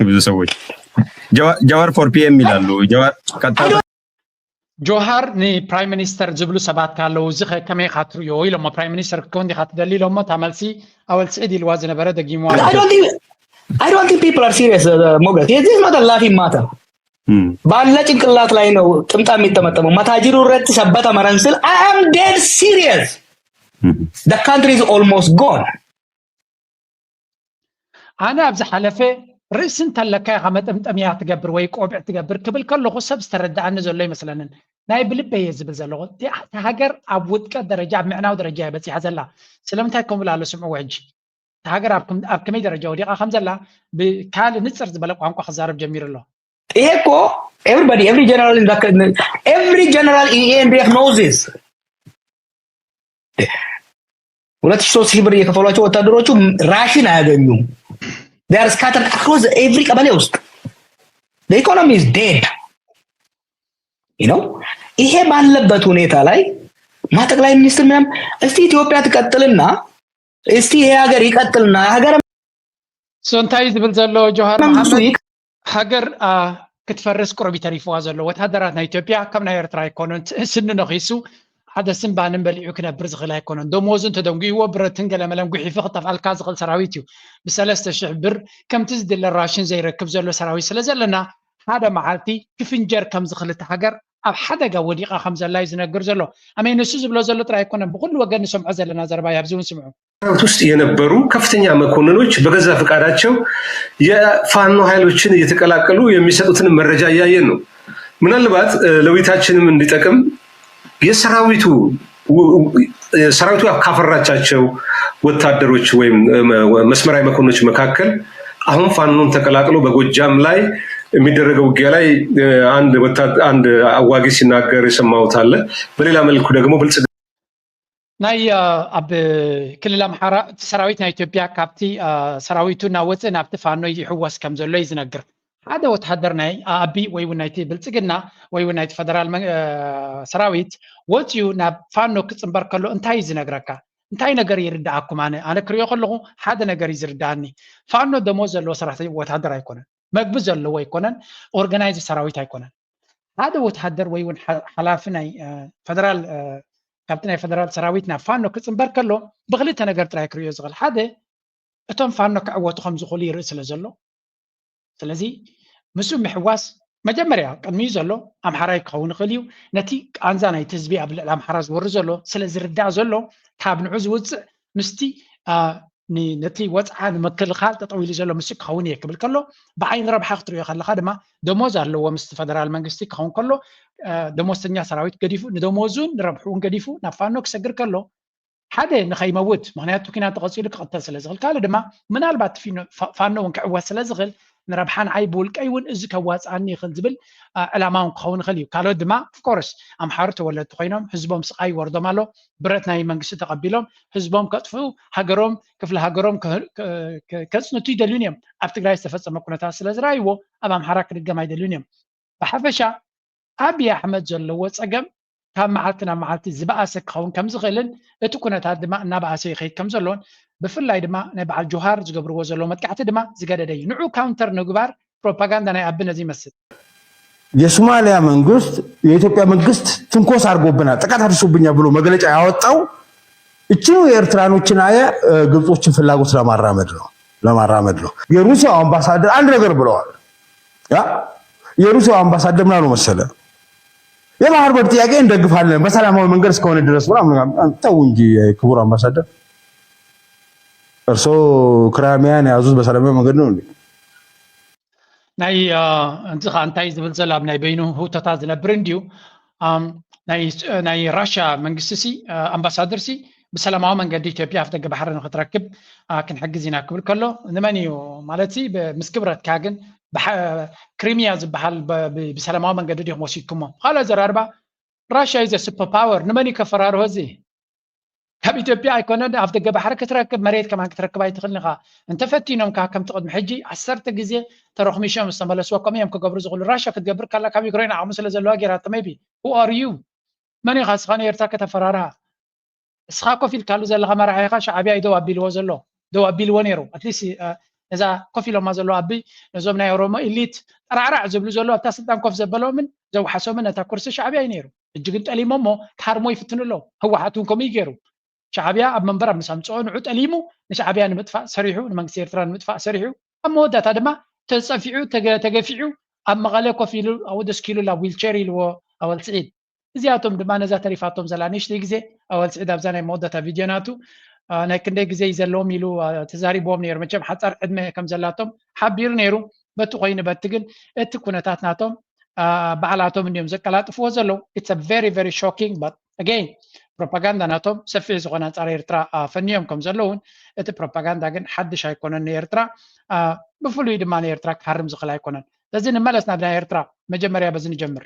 ብዙ ሰዎች ጀዋር ፎር ፒ ኤም ይላሉ። ጀዋር ቀጥታ ጆሃር ንፕራይም ሚኒስተር ዝብሉ ሰባት ካለው እዚ ከመይ ኢኻ ትርእዮ ኢሎሞ። ፕራይም ሚኒስተር ክትከውን ዲኻ ትደሊ ኢሎሞ። እታ መልሲ ኣወል ስዒድ ኢልዋ ዝነበረ ደጊምዋ። I don't think people are serious. ሞገስ፣ this is not a laughing matter. ባለ ጭንቅላት ላይ ነው ጥምጣም የሚጠመጠመው። መታጅሩ ረት ሰበተ መረን ስል I am dead serious. The country is almost gone. ኣነ ኣብ ዝሓለፈ ርእሲ እንተለካ ኢኻ መጠምጠምያ ትገብር ወይ ቆቢዕ ትገብር ክብል ከለኹ ሰብ ዝተረድኣኒ ዘሎ ይመስለንን። ናይ ብልበይ እየ ዝብል ዘለኹ። እታ ሃገር ኣብ ውድቀት ደረጃ ኣብ ምዕናው ደረጃ እያ በፂሓ ዘላ። ስለምንታይ ከምኡ ኣሎ ስምዕዎ ሕጂ። እታ ሃገር ኣብ ከመይ ደረጃ ወዲቓ ከም ዘላ ብካልእ ንፅር ዝበለ ቋንቋ ክዛረብ ጀሚሩ ኣሎ። ይሄ እኮ everybody every general every general in E N D F knows this. ሁለት ሺህ ሶስት ሺህ ብር እየከፈሏቸው ወታደሮቹ ራሽን አያገኙም። They are scattered across every ቀበሌ ውስጥ. The economy is dead. You know? ይሄ ባለበት ሁኔታ ላይ ማ ጠቅላይ ሚኒስትር ምናምን እስቲ ኢትዮጵያ ትቀጥልና እስቲ ይሄ ሀገር ይቀጥልና ሀገር እንታይ ዝብል ዘሎ ጆሃር መሐመድ ሃገር ክትፈርስ ቅሩብ ይተሪፍዋ ዘሎ ወታደራት ናይ ኢትዮጵያ ከም ናይ ኤርትራ ኣይኮኑን። ስኒ ነኺሱ ሓደ ስምባንን በሊዑ ክነብር ዝኽእል ኣይኮነን። ደሞዙ እንተደንጉይዎ ብረትን ገለመለን ጉሒፉ ክጠፍኣልካ ዝኽእል ሰራዊት እዩ። ብሰለስተ ሽሕ ብር ከምቲ ዝድለ ራሽን ዘይረክብ ዘሎ ሰራዊት ስለ ዘለና ሓደ መዓልቲ ክፍንጀር ከም ዝኽእል እታ ሃገር ኣብ ሓደጋ ወዲቓ ከም ዘላ እዩ ዝነግር ዘሎ። ኣመይ ንሱ ዝብሎ ዘሎ ጥራይ ኣይኮነን፣ ብኩሉ ወገን ንሰምዖ ዘለና ዘረባ እዩ። ኣብዚ እውን ስምዑ። ሰራዊት ውስጥ የነበሩ ከፍተኛ መኮንኖች በገዛ ፈቃዳቸው የፋኖ ኃይሎችን እየተቀላቀሉ የሚሰጡትን መረጃ እያየን ነው። ምናልባት ለውይይታችንም እንዲጠቅም የሰራዊቱ ሰራዊቱ ካፈራቻቸው ወታደሮች ወይም መስመራዊ መኮንኖች መካከል አሁን ፋኖን ተቀላቅሎ በጎጃም ላይ የሚደረገው ውጊያ ላይ አንድ አዋጊ ሲናገር የሰማሁት አለ። በሌላ መልኩ ደግሞ ብልጽግና ናይ ኣብ ክልል ኣምሓራ እቲ ሰራዊት ናይ ኢትዮጵያ ካብቲ ሰራዊቱ እናወፅእ ናብቲ ፋኖ ይሕወስ ከም ዘሎ እዩ ዝነግር። ሓደ ወተሃደር ናይ ኣቢ ወይ እውን ናይቲ ብልፅግና ወይ እውን ናይቲ ፈደራል ሰራዊት ወፂኡ ናብ ፋኖ ክፅምበር ከሎ እንታይ እዩ ዝነግረካ? እንታይ ነገር ይርድኣኩም? ኣነ ኣነ ክሪኦ ከለኹ ሓደ ነገር እዩ ዝርድኣኒ። ፋኖ ደሞዝ ዘለዎ ሰራሕተኛ ወተሃደር ኣይኮነን፣ መግቢ ዘለዎ ኣይኮነን፣ ኦርጋናይዝ ሰራዊት ኣይኮነን። ሓደ ወተሃደር ወይ እውን ሓላፊ ናይ ፈደራል ካብቲ ናይ ፈደራል ሰራዊት ናብ ፋኖ ክፅምበር ከሎ ብክልተ ነገር ጥራይ ክሪኦ ዝኽእል። ሓደ እቶም ፋኖ ክዕወቱ ከም ዝኽእሉ ይርኢ ስለ ዘሎ ስለዚ ምስኡ ምሕዋስ መጀመርያ ቅድሚኡ ዘሎ ኣምሓራይ ክኸውን ይኽእል እዩ። ነቲ ቃንዛ ናይቲ ህዝቢ ኣብ ልዕሊ ኣምሓራ ዝወርድ ዘሎ ስለ ዝርዳእ ዘሎ ካብ ንዑ ዝውፅእ ምስቲ ነቲ ወፅዓ ንምክልኻል ጠጠው ኢሉ ዘሎ ምስኡ ክኸውን እየ ክብል ከሎ ብዓይኒ ረብሓ ክትሪኦ ከለኻ ድማ ደሞዝ ኣለዎ ምስቲ ፈደራል መንግስቲ ክኸውን ከሎ ደሞዝተኛ ሰራዊት ገዲፉ ንደሞዙን ንረብሕኡን ገዲፉ ናብ ፋኖ ክሰግር ከሎ ሓደ ንኸይመውት ምክንያቱ ኲናት ተቐፂሉ ክቕተል ስለ ዝኽእል ካልእ ድማ ምናልባት ፋኖ እውን ክዕወት ስለ ዝኽእል ንረብሓ ንዓይ ብውልቀይ እውን እዚ ከዋፅኣኒ ይኽእል ዝብል ዕላማ እውን ክኸውን ይኽእል እዩ። ካልኦት ድማ ኦፍኮርስ ኣምሓሩ ተወለድቲ ኮይኖም ህዝቦም ስቓይ ይወርዶም ኣሎ፣ ብረት ናይ መንግስቲ ተቐቢሎም ህዝቦም ከጥፍኡ፣ ሃገሮም ክፍለ ሃገሮም ከጽንቱ ይደልዩን እዮም። ኣብ ትግራይ ዝተፈፀመ ኩነታት ስለ ዝረኣይዎ ኣብ ኣምሓራ ክድገም ኣይደልዩን እዮም። ብሓፈሻ ኣብይ ኣሕመድ ዘለዎ ፀገም ካብ መዓልቲ ናብ መዓልቲ ዝበኣሰ ክኸውን ከም ዝኽእልን እቲ ኩነታት ድማ እናበኣሰ ይኸይድ ከም ዘሎን ብፍላይ ድማ ናይ በዓል ጆሃር ዝገብርዎ ዘለዉ መጥቃዕቲ ድማ ዝገደደ እዩ። ንዑ ካውንተር ንግባር ፕሮፓጋንዳ ናይ ኣቢ ነዚ ይመስል። የሶማሊያ መንግስት የኢትዮጵያ መንግስት ትንኮሳ አድርጎብናል፣ ጥቃት አድርሶብኛል ብሎ መግለጫ ያወጣው እችኑ የኤርትራኖችን አየ ግብጾችን ፍላጎት ለማራመድ ነው ለማራመድ ነው። የሩሲያው አምባሳደር አንድ ነገር ብለዋል። ያ የሩሲያው አምባሳደር ምን አሉ መሰለ? የባህር በር ጥያቄ እንደግፋለን በሰላማዊ መንገድ እስከሆነ ድረስ ብላ። ተው እንጂ ክቡር አምባሳደር፣ እርሶ ክራሚያን የያዙት በሰላማዊ መንገድ ነው እንዴ? ናይ እዚ ከዓ እንታይ ዝብል ዘሎ ኣብ ናይ በይኑ ህውተታ ዝነብር እንድዩ። ናይ ራሻ መንግስቲ ሲ ኣምባሳደር ሲ ብሰላማዊ መንገዲ ኢትዮጵያ ኣፍ ደገ ባሕሪ ንክትረክብ ክንሕግዝ ኢና ክብል ከሎ ንመን እዩ ማለት ሲ ምስ ክብረትካ ግን ክሪሚያ ዝበሃል ብሰላማዊ መንገዲ ዲኹም ወሲድኩሞ? ካልኦ ዘራርባ ራሻ ኢዘ ሱፐር ፓወር ንመን እዩ ከፈራርሆ እዚ? ካብ ኢትዮጵያ ኣይኮነን ኣፍ ደገ ባሕሪ ክትረክብ መሬት ከማን ክትረክብ ኣይትኽእልን ኢኻ። እንተፈቲኖም ከዓ ከምቲ ቅድሚ ሕጂ ዓሰርተ ግዜ ተረኽሚሾም ዝተመለስዎ ከምኡ እዮም ክገብሩ ዝኽእሉ። ራሻ ክትገብር ካላ ካብ ዩክሬን ዓቕሚ ስለ ዘለዋ ጌራቶ maybe who are you? መን ኢኻ እስኻ ንኤርትራ ከተፈራርሃ? እስኻ ኮፍ ኢልካሉ ዘለኻ መራሒኻ ሻዕብያ እዩ ደው ኣቢልዎ ዘሎ ደው ኣቢልዎ ነይሩ። At least ነዛ ኮፍ ኢሎማ ዘለዉ ኣቢ ነዞም ናይ ኦሮሞ ኢሊት ጠራዕራዕ ዝብሉ ዘለዉ ኣብታ ስልጣን ኮፍ ዘበሎምን ዘውሓሶምን ነታ ኩርሲ ሻዕብያ እዩ ነይሩ። ሕጂ ግን ጠሊሞ እሞ ክሃርሞ ይፍትኑ ኣለዉ። ህወሓት እውን ከምኡ እዩ ገይሩ። ሻዕብያ ኣብ መንበር ኣብ ምስ ኣምፅኦ ንዑ ጠሊሙ ንሻዕብያ ንምጥፋእ ሰሪሑ ንመንግስቲ ኤርትራ ንምጥፋእ ሰሪሑ ኣብ መወዳእታ ድማ ተፀፊዑ ተገፊዑ ኣብ መቐለ ኮፍ ኢሉ ኣብኡ ደስኪሉ ኣብ ዊልቸር ኢልዎ ኣወል ስዒድ። እዚኣቶም ድማ ነዛ ተሪፋቶም ዘላ ንእሽተይ ግዜ ኣወል ስዒድ ኣብዛ ናይ መወዳእታ ቪድዮ ናቱ ናይ ክንደይ ግዜ እዩ ዘለዎም ኢሉ ተዛሪብዎም ነይሩ። መቸም ሓፃር ዕድመ ከም ዘላቶም ሓቢሩ ነይሩ። በቲ ኮይኑ በቲ ግን እቲ ኩነታት ናቶም ባዕላቶም እንዲዮም ዘቀላጥፍዎ ዘለዉ። It's a very very shocking but again ፕሮፓጋንዳ ናቶም ሰፊሕ ዝኾነ ኣንፃር ኤርትራ ፈንዮም ከም ዘለውን እቲ ፕሮፓጋንዳ ግን ሓድሽ ኣይኮነን ንኤርትራ ብፍሉይ ድማ ንኤርትራ ክሃርም ዝኽእል ኣይኮነን። በዚ ንመለስ ናብ ናይ ኤርትራ መጀመርያ በዚ ንጀምር።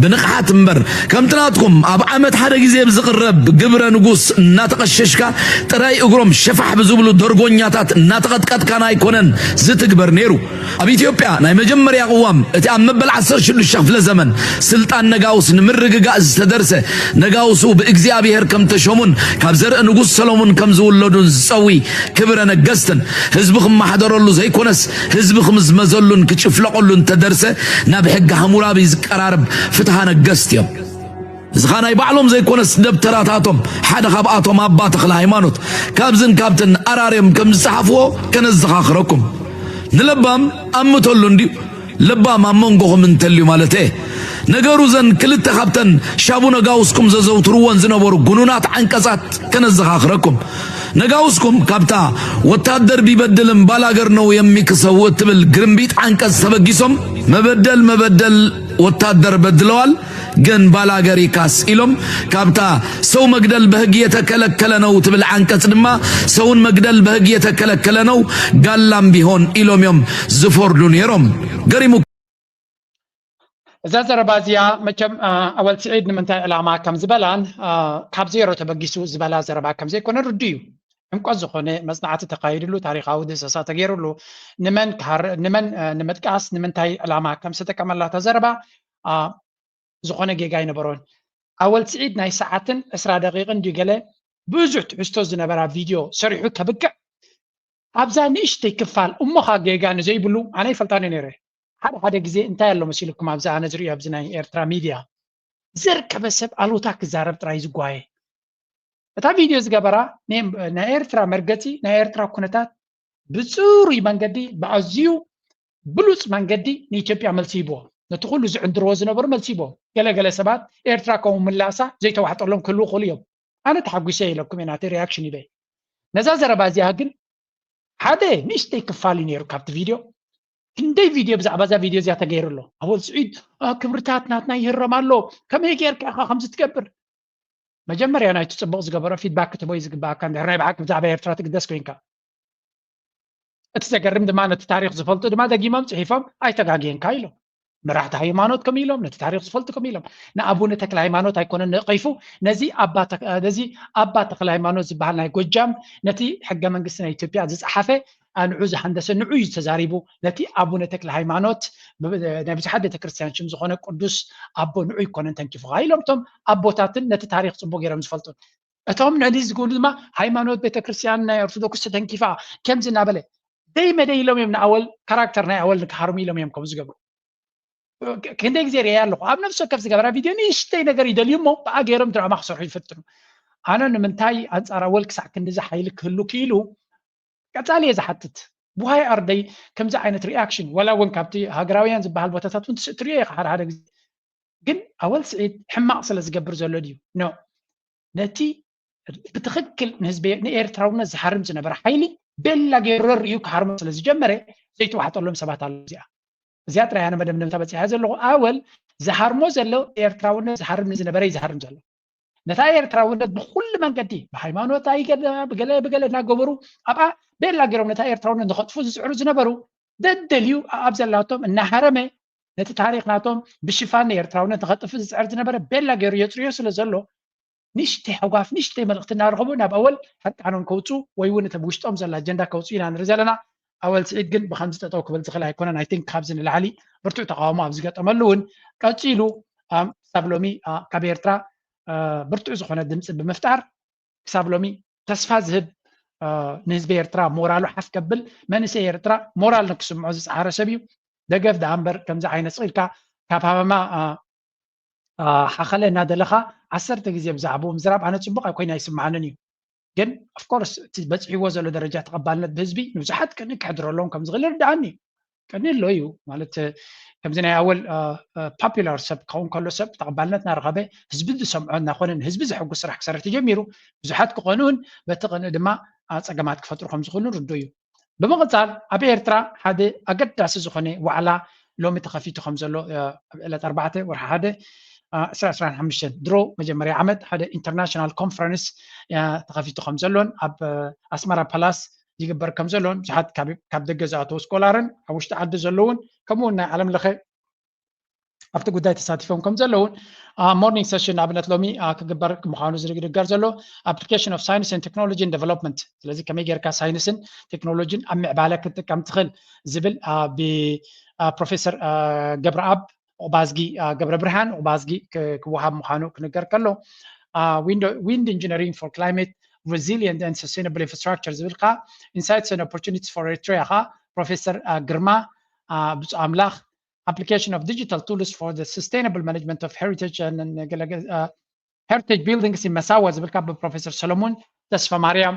ብንቕሓት እምበር ከምቲ ናትኩም ኣብ ዓመት ሓደ ግዜ ብዝቕረብ ግብረ ንጉስ እናተቐሸሽካ ጥራይ እግሮም ሸፋሕ ብዝብሉ ደርጎኛታት እናተቐጥቀጥካን ኣይኮነን ዝትግበር ነይሩ። ኣብ ኢትዮጵያ ናይ መጀመርያ ቅዋም እቲ ኣብ መበል ዓሰርተ ሽዱሽተ ክፍለ ዘመን ስልጣን ነጋውስ ንምርግጋእ ዝተደርሰ ነጋውሱ ብእግዚኣብሔር ከም ተሾሙን ካብ ዘርኢ ንጉስ ሰሎሙን ከም ዝውለዱን ዝጸዊ ክብረ ነገስትን ህዝቢ ክመሓደረሉ ዘይኮነስ ህዝቢ ክምዝመዘሉን ክጭፍለቐሉን ተደርሰ ናብ ሕጊ ሃሙራቢ ዝቀራረብ ፍትሃ ነገስት እዮም። እዚ ኸኣ ናይ ባዕሎም ዘይኮነስ ደብተራታቶም ሓደ ካብኣቶም ኣባ ተኽለ ሃይማኖት ካብዝን ካብትን ኣራርዮም ከም ዝጸሓፍዎ ከነዘኻኽረኩም። ንለባም ኣምተሉ እንድዩ ለባም ኣብ መንጎኹም እንተልዩ ማለት እየ። ነገሩ ዘን ክልተ ካብተን ሻቡ ነጋውስኩም ዘዘውትርወን ዝነበሩ ጉኑናት ዓንቀጻት ከነዘኻኽረኩም። ነጋውስኩም ካብታ ወታደር ቢበድልም ባላገር ነው የሚክሰው እትብል ግርምቢጥ ዓንቀጽ ተበጊሶም መበደል መበደል ወታደር በድለዋል ግን ባላገር ይካስ ኢሎም ካብታ ሰው መግደል በህግ የተከለከለ ነው ትብል ዓንቀጽ ድማ ሰውን መግደል በህግ የተከለከለ ነው ጋላም ቢሆን ኢሎም እዮም ዝፈርዱ ነይሮም። ገሪሙ እዛ ዘረባ እዚኣ መቸም ኣወል ስዒድ ንምንታይ ዕላማ ከም ዝበላን ካብ ዜሮ ተበጊሱ ዝበላ ዘረባ ከም ዘይኮነ ርዱ እዩ። ዕምቆት ዝኾነ መጽናዕቲ ተካይድሉ ታሪኻዊ ድህሰሳ ተገይሩሉ ንመን ንመን ንምጥቃስ ንምንታይ ዕላማ ከም ዝተጠቀመላ እታ ዘረባ ዝኾነ ጌጋ ኣይነበሮን። ኣወል ስዒድ ናይ ሰዓትን ዕስራ ደቂቕን ድዩ ገለ ብዙሕ ትሕዝቶ ዝነበራ ቪድዮ ሰሪሑ ከብቅዕ ኣብዛ ንእሽተይ ክፋል እሞ ኻ ጌጋ ንዘይብሉ ኣነ ይፈልጣን እየ ነይረ። ሓደ ሓደ ግዜ እንታይ ኣሎ መሲልኩም ኣብዚ ኣነ ዝርእዮ ኣብዚ ናይ ኤርትራ ሚድያ ዘርከበ ሰብ ኣሉታ ክዛረብ ጥራይ ዝጓየ እታ ቪድዮ ዝገበራ ናይ ኤርትራ መርገፂ ናይ ኤርትራ ኩነታት ብፅሩይ መንገዲ ብኣዝዩ ብሉፅ መንገዲ ንኢትዮጵያ መልሲ ሂብዎ። ነቲ ኩሉ ዝዕንድርዎ ዝነበሩ መልሲ ሂብዎ። ገለገለ ሰባት ኤርትራ ከምኡ ምላሳ ዘይተዋሕጠሎም ክህልዉ ክእሉ እዮም። ኣነ ተሓጒሰ ኢለኩም እየ ናተይ ሪያክሽን ሂበ። ነዛ ዘረባ እዚኣ ግን ሓደ ንእሽተይ ክፋል እዩ ነይሩ ካብቲ ቪድዮ። ክንደይ ቪድዮ ብዛዕባ እዛ ቪድዮ እዚኣ ተገይሩ ኣሎ። ኣወል ስዒድ ክብርታት ናትና ይህረም ኣሎ። ከመይ ጌርካ ኢኻ ከምዚ ትገብር? መጀመርያ ናይቲ ጽቡቕ ዝገበሮ ፊድባክ ክትህቦ እዩ ዝግባኣካ እንድሕር ናይ ብሓቂ ብዛዕባ ኤርትራ ትግደስ ኮይንካ። እቲ ዘገርም ድማ ነቲ ታሪኽ ዝፈልጡ ድማ ደጊሞም ጽሒፎም ኣይተጋግየንካ ኢሎም። መራሕቲ ሃይማኖት ከም ኢሎም ነቲ ታሪኽ ዝፈልጡ ከም ኢሎም ንኣቡነ ተክለ ሃይማኖት ኣይኮነን ነቐይፉ ነዚ ኣባ ነዚ ኣባ ተክለ ሃይማኖት ዝበሃል ናይ ጎጃም ነቲ ሕገ መንግስቲ ናይ ኢትዮጵያ ዝጸሓፈ ንዑ ዝሃንደሰ ንዑ እዩ ተዛሪቡ ነቲ ኣቡነ ተክለ ሃይማኖት ናይ ብዙሓት ቤተክርስትያን ሽም ዝኾነ ቅዱስ ኣቦ ንዑ ኣይኮነን ተንኪፉኻ ኢሎም እቶም ኣቦታትን ነቲ ታሪኽ ጽቡቅ ገይሮም ዝፈልጡ እቶም ነዚ ዝግብሉ ድማ ሃይማኖት ቤተክርስትያን ናይ ኦርቶዶክስ ተተንኪፋ ከምዚ እናበለ ደይ መደይ ኢሎም እዮም ንኣወል ካራክተር ናይ ኣወል ንክሃርሙ ኢሎም እዮም ከምኡ ዝገብሩ ክንደይ ግዜ ርያ ኣለኹ ኣብ ነፍሲ ወከፍ ዝገበራ ቪድዮ ንእሽተይ ነገር ይደልዩ እሞ ብኣ ገይሮም ድራማ ክሰርሑ ይፈትኑ ኣነ ንምንታይ ኣንፃር ኣወል ክሳዕ ክንዲዚ ሓይሊ ክህሉ ክኢሉ ቀፃሊ እየ ዝሓትት why are they ከምዚ ዓይነት reaction ወላ እውን ካብቲ ሃገራውያን ዝበሃል ቦታታት እውን ትሪኦ ኢኻ ሓደ ሓደ ግዜ ግን ኣወል ስዒድ ሕማቕ ስለ ዝገብር ዘሎ ድዩ no ነቲ ብትኽክል ንህዝቢ ንኤርትራውነት ዝሃርም ዝነበረ ሓይሊ ቤላ ገይሩ ርእዩ ክሃርሞ ስለ ዝጀመረ ዘይተዋሕጠሎም ሰባት ኣለዉ እዚኣ እዚኣ ጥራይ ኣነ መደምደምታ በፂሐ ዘለኹ ኣወል ዝሃርሞ ዘሎ ኤርትራውነት ዝሃርም ዝነበረ እዩ ዝሃርም ዘሎ ነታ ኤርትራውነት ብኩሉ መንገዲ ብሃይማኖት ኣይገለ ብገለ ብገለ እናገበሩ ኣብኣ ቤላ ገይሮም ነታ ኤርትራውነት ንኸጥፉ ዝፅዕሩ ዝነበሩ ደደልዩ ኣብ ዘላቶም እናሃረመ ነቲ ታሪኽ ናቶም ብሽፋን ንኤርትራውነት ንኸጥፍእ ዝፅዕር ዝነበረ ቤላ ገይሩ የፅርዮ ስለ ዘሎ ንእሽተይ ሕጓፍ ንእሽተይ መልእኽቲ እናረኸቡ ናብ ኣወል ሕርቃኖም ከውፅኡ ወይ እውን እቲ ብውሽጦም ዘሎ ኣጀንዳ ከውፅኡ ኢና ንርኢ ዘለና ኣወል ስዒድ ግን ብከምዚ ጠጠው ክብል ዝኽእል ኣይኮነን ኣይ ቲንክ ካብዚ ንላዕሊ ብርቱዕ ተቃውሞ ኣብ ዝገጠመሉ እውን ቀፂሉ ክሳብ ሎሚ ካብ ኤርትራ ብርቱዕ ዝኾነ ድምፂ ብምፍጣር ክሳብ ሎሚ ተስፋ ዝህብ ንህዝቢ ኤርትራ ሞራሉ ሓፍ ከብል መንእሰይ ኤርትራ ሞራል ንክስምዖ ዝፀዓረ ሰብ እዩ ደገፍ ደኣ እምበር ከምዚ ዓይነት ስቕ ኢልካ ካብ ሃመማ ሓኸለ እናደለኻ ዓሰርተ ግዜ ብዛዕባኡ ምዝራብ ኣነ ፅቡቕ ኮይና ኣይስምዓንን እዩ ግን ኦፍኮርስ እቲ በፂሕዎ ዘሎ ደረጃ ተቐባልነት ብህዝቢ ንብዙሓት ቅንኢ ክሕድረሎም ከም ዝኽእል ይርድኣኒ እዩ ቅንኢ ኣሎ እዩ ማለት ከምዚ ናይ ኣወል ፖፑላር ሰብ ክኸውን ከሎ ሰብ ተቐባልነት እናረኸበ ህዝቢ ዝሰምዖ እናኾነ ንህዝቢ ዘሐጉስ ስራሕ ክሰርሕ ተጀሚሩ ብዙሓት ክኾኑን በቲ ቅንኢ ድማ ፀገማት ክፈጥሩ ከም ዝኽእሉን ርዱእ እዩ ብምቕፃል ኣብ ኤርትራ ሓደ ኣገዳሲ ዝኾነ ዋዕላ ሎሚ ተኸፊቱ ከም ዘሎ ኣብ ዕለት ኣርባዕተ ወርሒ ሓደ ዕስራ ዕስራን ሓሙሽተን ድሮ መጀመርያ ዓመት ሓደ ኢንተርናሽናል ኮንፈረንስ ተኸፊቱ ከም ዘሎን ኣብ ኣስመራ ፓላስ ይግበር ከም ዘሎን ብዙሓት ካብ ደገ ዝኣተው ስኮላርን ኣብ ውሽጢ ዓዲ ዘለውን ከምኡ ናይ ዓለም ለኸ ኣብቲ ጉዳይ ተሳቲፎም ከም ዘለውን ሞርኒንግ ሰሽን ንኣብነት ሎሚ ክግበር ምዃኑ ዝንገር ዘሎ application of science and technology and development ስለዚ ከመይ ጌርካ ሳይንስን ቴክኖሎጂን ኣብ ምዕባለ ክትጥቀም ትኽእል ዝብል ብፕሮፌሰር ገብረኣብ ዑቕባዝጊ ገብረ ብርሃን ዑቕባዝጊ ክወሃብ ምዃኑ ክንገር ከሎ wind engineering for climate resilient and sustainable infrastructure ዝብል ከዓ insights and opportunities for Eritrea ከዓ ፕሮፌሰር ግርማ ብፁዕ ኣምላኽ application of digital tools for the sustainable management of heritage and uh, heritage buildings in መሳዋ ዝብል ካብ ፕሮፌሰር ሰሎሞን ተስፋ ማርያም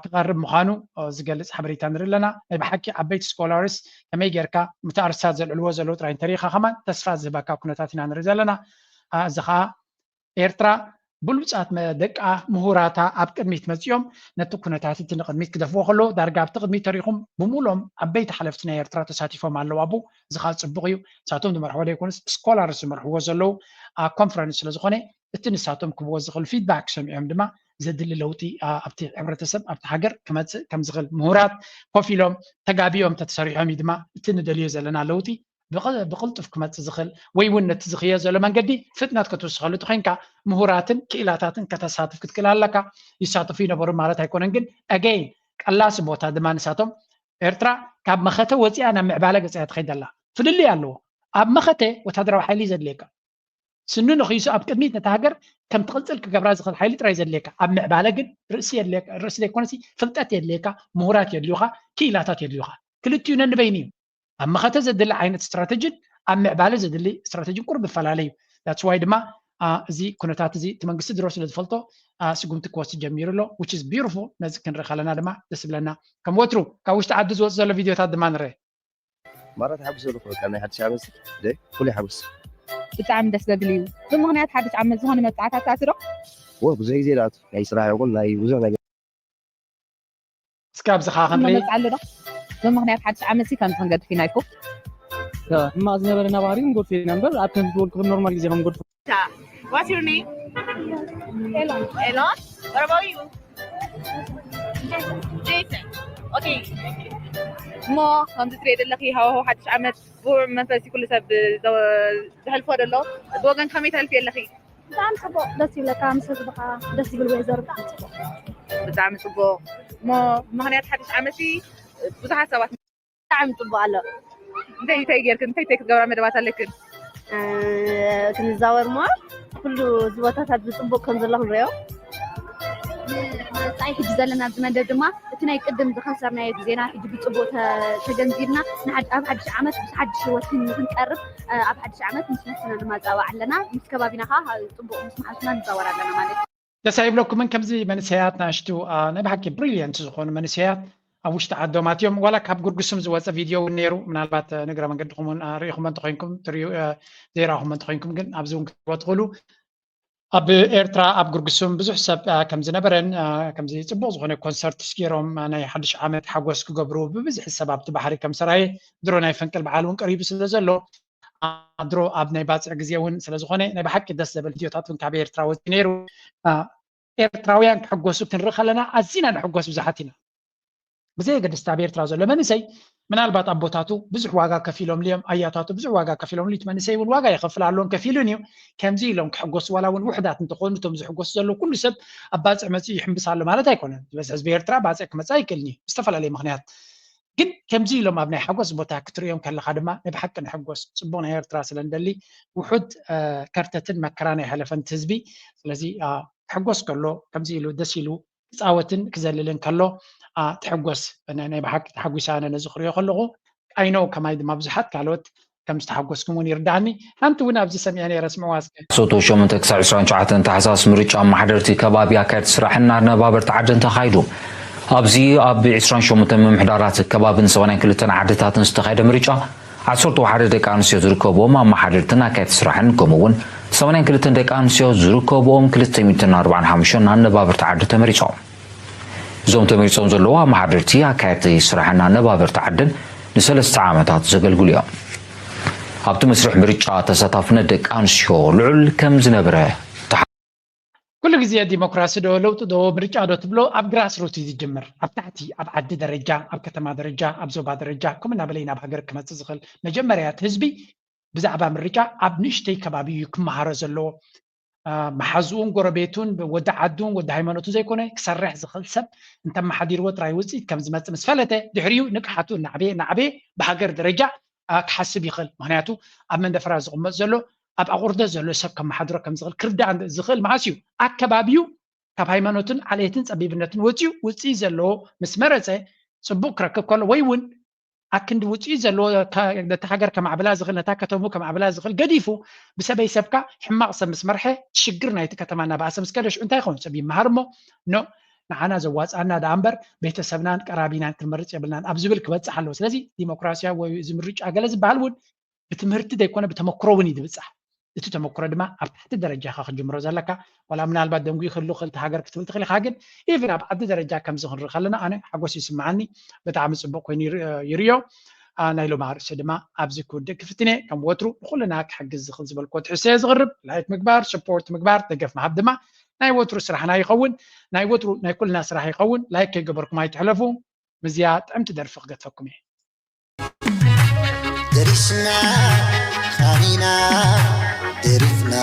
ክቐርብ ምዃኑ ዝገልፅ ሓበሬታ ንርኢ ኣለና ናይ ብሓቂ ዓበይቲ ስኮላርስ ከመይ ጌርካ ምትኣርሳት ዘልዕልዎ ዘለዉ ጥራይ እንተሪኢኻ ከማን ተስፋ ዝህበካ ኩነታት ኢና ንርኢ ዘለና እዚ ከዓ ኤርትራ ብሉፃት ደቃ ምሁራታ ኣብ ቅድሚት መፂኦም ነቲ ኩነታት እቲ ንቅድሚት ክደፍዎ ከለዉ ዳርጋ ኣብቲ ቅድሚት ተሪኹም ብምሉኦም ዓበይቲ ሓለፍቲ ናይ ኤርትራ ተሳቲፎም ኣለዉ ኣብኡ እዚ ከዓ ፅቡቅ እዩ ንሳቶም ዝመርሕዎ ዘይኮኑስ ስኮላርስ ዝመርሕዎ ዘለዉ ኮንፈረንስ ስለዝኮነ እቲ ንሳቶም ክብዎ ዝኽእል ፊድባክ ሰሚዖም ድማ ዘድሊ ለውጢ ኣብቲ ሕብረተሰብ ኣብቲ ሃገር ክመፅእ ከም ዝኽእል ምሁራት ኮፍ ኢሎም ተጋቢኦም ተተሰሪሖም እዩ ድማ እቲ ንደልዮ ዘለና ለውጢ ብቕልጡፍ ክመፅእ ዝኽእል ወይ እውን ነቲ ዝኽየ ዘሎ መንገዲ ፍጥነት ክትውስኸሉ ተኮይንካ ምሁራትን ክኢላታትን ከተሳትፍ ክትክእል ኣለካ ይሳተፉ ይነበሩ ማለት ኣይኮነን ግን ኣገይን ቀላሲ ቦታ ድማ ንሳቶም ኤርትራ ካብ መኸተ ወፂኣ ናብ ምዕባለ ገፂኣ ትኸይድ ኣላ ፍልልይ ኣለዎ ኣብ መኸተ ወታደራዊ ሓይሊ ዘድልየካ ስኑ ንኽይሱ ኣብ ቅድሚት ነታ ሃገር ከም ትቕፅል ክገብራ ዝኽእል ሓይሊ ጥራይ ዘድልየካ ኣብ ምዕባለ ግን ርእሲ የድልየካ ርእሲ ዘይኮነሲ ፍልጠት የድልየካ ምሁራት የድልዩኻ ክኢላታት የድልዩኻ ክልቲኡ ነንበይኑ እዩ ኣብ መኸተ ዘድሊ ዓይነት ስትራተጂን ኣብ ምዕባለ ዘድሊ ስትራተጂን ቁሩብ ይፈላለ እዩ that's why ድማ እዚ ኩነታት እዚ እቲ መንግስቲ ድሮ ስለ ዝፈልጦ ስጉምቲ ክወስድ ጀሚሩ ኣሎ which is beautiful ነዚ ክንርኢ ከለና ድማ ደስ ይብለና ከም ወትሩ ካብ ውሽጢ ዓዲ ዝወፁ ዘሎ ቪድዮታት ድማ ንርኢ ማራ ተሓጉሰ ኣለኹ በቃ ናይ ሓድሽ ዓመት ደ ኩሉ ሓጉስ ብጣዕሚ ደስ ዘብል እዩ ብምኽንያት ሓድሽ ዓመት ዝኾነ መብፃዕታት ኣትዶ ወ ብዙሕ ግዜ ዳኣቱ ናይ ስራሕ ይኹን ናይ ብዙሕ ነገር እስኪ ኣብዚ ከዓ ክንርኢ መብፃ ኣሎ ዶ ብምኽንያት ሓድሽ ዓመት ሲ ከምዚ ክንገድፍ ኢና ይኮ ሕማቕ ዝነበረና ባህሪ ንጎድፎ ኢና እምበር ኣብ ከምዚ ዝበልኩ ኖርማል ግዜ ከም ጎድፎ What's your name? Elon. Elon? What about you? Jason. Okay. እሞ ከምዚ ትሪኦ ዘለኺ ሃዋህው ሓድሽ ዓመት ብውዕ መንፈስ እዩ ኩሉ ሰብ ዘ- ዘሕልፎ ዘሎ። ብወገን ከመይ ተሕልፊ ኣለኺ? ብጣዕሚ ፅቡቕ፣ ደስ ይብለካ፣ ምስ ህዝብኻ ደስ ዝብል ወይዘር ብጣዕሚ ፅቡቕ። ብጣዕሚ ፅቡቕ። እሞ ምኽንያት ሓድሽ ዓመት ብዙሓት ሰባት ብጣዕሚ ፅቡቕ ኣሎ። እንታይ እንታይ ጌርክን እንታይ እንታይ ክትገብራ መደባት ኣለክን? ክንዛወር እሞ ኩሉ እዚ ቦታታት ብፅቡቕ ከም ዘሎ ክንሪኦ። መፃኢ ሕጂ ዘለና ኣብዚ መደብ ድማ እቲ ናይ ቅድም ዝኸሰርናዮ ግዜና ሕጂ ብፅቡቕ ተ- ተገንዚብና ንሓድ- ኣብ ሓድሽ ዓመት ምስ ሓድሽ ህይወት ክን- ክንቀርብ እ፣ ኣብ ሓድሽ ዓመት ምስ ነፍስና ንማፃባዕ ኣለና። ምስ ከባቢና ከዓ ካ- ፅቡቕ ምስ መሓዙና ንዛወር ኣለና ማለት እዩ። ደስ ኣይብለኩምን? ከምዚ መንእሰያት ናሽቱ አ፣ ናይ ብሓቂ ብሪልየንት ዝኾኑ መንእሰያት ኣብ ውሽጢ ዓዶም ኣትዮም ዋላ ካብ ጉርጉስም ዝወፀ ቪድዮ እውን ነይሩ። ምናልባት አ፣ ንግረ መንገድኹም እውን አ፣ ርኢኹሞ እንተኮይንኩም ትሪኡ አ፣ ዘይረኣኹሞ እንተኮይንኩም ግን ኣብዚ እውን ክትሪእዎ ትኽእሉ። ኣብ ኤርትራ ኣብ ጉርጉስም ብዙሕ ሰብ አ፣ ከም ዝነበረን አ፣ ከምዚ ፅቡቕ ዝኾነ ኮንሰርት ስኪሮም አ፣ ናይ ሓድሽ ዓመት ሓጎስ ክገብሩ ብብዝሒ ሰብ ኣብቲ ባሕሪ ከም ሰራየ ድሮ ናይ ፈንቅል በዓል እውን ቀሪቡ ስለ ዘሎ አ፣ ድሮ ኣብ ናይ ባፅዕ ግዜ እውን ስለ ዝኾነ ናይ ብሓቂ ደስ ዘብል ቪድዮታት እውን ካብ ኤርትራ ወፂኡ ነይሩ። አ፣ ኤርትራውያን ክሕጎሱ ክንርኢ ከለና ኣዚና ንሕጎስ ብዙሓት ኢና። ብዘየገድስ ኣብ ኤርትራ ዘሎ መንእሰይ ምናልባት ኣቦታቱ ብዙሕ ዋጋ ከፊሎምሉ እዮም፣ ኣያታቱ ብዙሕ ዋጋ ከፊሎምሉ፣ እቲ መንእሰይ እውን ዋጋ ይኸፍል ኣሎን ከፊሉን እዩ። ከምዚ ኢሎም ክሕጎሱ ዋላ እውን ውሕዳት እንተኾኑ እቶም ዝሕጎሱ ዘለዉ ኩሉ ሰብ ኣብ ባፅዕ መፂኡ ይሕምብስ ኣሎ ማለት ኣይኮነን። ዝበዝሕ ህዝቢ ኤርትራ ባፅዕ ክመፅእ ኣይክእልን እዩ ብዝተፈላለየ ምኽንያት። ግን ከምዚ ኢሎም ኣብ ናይ ሓጎስ ቦታ ክትርእዮም ከለኻ ድማ ናይ ብሓቂ ንሕጎስ። ፅቡቕ ናይ ኤርትራ ስለ ንደሊ ውሑድ አ፣ ከርተትን መከራን ኣይሓለፈን እቲ ህዝቢ። ስለዚ አ፣ ክሕጎስ ከሎ ከምዚ ኢሉ ደስ ኢሉ ክፃወትን ክዘልልን ከሎ አ፣ ትሕጎስ። ናይ ናይ ብሓቂ ተሓጒሰ ኣነ ነዚ ክሪኦ ከለኹ ኣይኖ ከማይ ድማ ብዙሓት ካልኦት ከም ዝተሓጎስኩም እውን ይርዳእኒ። ሓንቲ እውን ኣብዚ ሰሚዐ ነይረ ስምዕዋ እስከ። ሶቶ ሸሞንተ ክሳብ ዕስራን ትሽዓተን ታሕሳስ ምርጫ ኣመሓደርቲ ከባቢ ኣካየድቲ ስራሕን ኣነባበርቲ ዓድን ተኻይዱ። ኣብዚ ኣብ ዕስራን ሸሞንተ ምምሕዳራት ከባብን ሰማንያን ክልተን ዓድታትን ዝተኻየደ ምርጫ ዓሰርተ ሓደ ደቂ ኣንስትዮ ዝርከብዎም ኣመሓደርትን ኣካየድቲ ስራሕን ከምኡ እውን ሰማንያን ክልተን ደቂ ኣንስትዮ ዝርከብዎም ክልተ ሚእትን ኣርባዓን ሓሙሽተን ኣነባበርቲ ዓዲ ተመሪጾም። እዞም ተመሪጾም ዘለዉ ኣመሓደርቲ ኣካየድቲ ስራሕን ኣነባበርቲ ዓድን ንሰለስተ ዓመታት ዘገልግሉ እዮም። ኣብቲ መስርሕ ምርጫ ተሳታፍነት ደቂ ኣንስትዮ ልዑል ከም ዝነበረ ኩሉ ግዜ ዲሞክራሲ ዶ ለውጢ ዶ ምርጫ ዶ ትብሎ ኣብ ግራስ ሩት እዩ ዝጅምር። ኣብ ታሕቲ ኣብ ዓዲ ደረጃ ኣብ ከተማ ደረጃ ኣብ ዞባ ደረጃ ከምኡ እናበለ እዩ ናብ ሃገር ክመፅእ ዝኽእል። መጀመርያ እቲ ህዝቢ ብዛዕባ ምርጫ ኣብ ንእሽተይ ከባቢ እዩ ክመሃሮ ዘለዎ። አ፣ መሓዝኡን ጎረቤቱን ወዲ ዓዱን ወዲ ሃይማኖቱን ዘይኮነ ክሰርሕ ዝኽእል ሰብ እንተመሓዲርዎ ጥራይ ውፅኢት ከም ዝመፅእ ምስ ፈለጠ ድሕሪኡ ንቅሓቱ እናዕበየ እናዕበየ ብሃገር ደረጃ አ፣ ክሓስብ ይኽእል። ምክንያቱ ኣብ መንደፈራ ዝቕመጥ ዘሎ ኣብ ኣቑርደት ዘሎ ሰብ ከመሓድሮ ከም ዝኽእል ክርዳእ ዝኽእል መዓስ እዩ? ኣከባቢኡ ካብ ሃይማኖትን ዓሌትን ጸቢብነትን ወጺኡ ውጽኢት ዘለዎ ምስ መረጸ ጽቡቕ ክረክብ ከሎ ወይ እውን ኣክንዲ ውጽኢት ዘለዎ ካ- ነታ ሃገር ከማዕብላ ዝኽእል ነታ ከተሙ ከማዕብላ ዝኽእል ገዲፉ ብሰበይ ሰብካ ሕማቕ ሰብ ምስ መርሐ ሽግር ናይቲ ከተማ እናባእሰ ምስ ከደ ሽዑ እንታይ ይኸውን? ሰብ ይመሃር እሞ ኖ ንዓና ዘዋፅኣና ደኣ እምበር ቤተሰብናን ቀራቢናን ክንመርፅ የብልናን ኣብ ዝብል ክበፅሕ ኣለዎ። ስለዚ ዲሞክራሲያዊ ወይ እዚ ምርጫ ገለ ዝበሃል እውን ብትምህርቲ ዘይኮነ ብተመክሮ እውን እዩ ዝብፃሕ። እቲ ተመክሮ ድማ ኣብ ታሕቲ ደረጃ ኢኻ ክጅምሮ ዘለካ። ዋላ ምናልባት ደንጉዩ ክህሉ ክእል ሃገር ክትብል ትኽእል ኢኻ፣ ግን ኢቭን ኣብ ዓዲ ደረጃ ከምዚ ክንርኢ ከለና ኣነ ሓጎስ ይስምዓኒ። ብጣዕሚ ፅቡቅ ኮይኑ ይር- ይርዮ። አ፣ ናይ ሎሚ ኣርእስቲ ድማ ኣብዚ ክውድእ ክፍትን እየ። ከም ወትሩ ንኩልና ክሕግዝ ዝኽእል ዝበልክዎ ትሕዝቶ እየ ዝቕርብ። ላይክ ምግባር፣ ስፖርት ምግባር፣ ደገፍ ምሃብ ድማ ናይ ወትሩ ስራሕና ይኸውን። ናይ ወትሩ ናይ ኩልና ስራሕ ይኸውን። ላይክ ከይገበርኩም ኣይትሕለፉ። ምስዚኣ ጥዕምቲ ደርፊ ክገድፈኩም እየ። ደሪስና ኻኒና ደሪፍና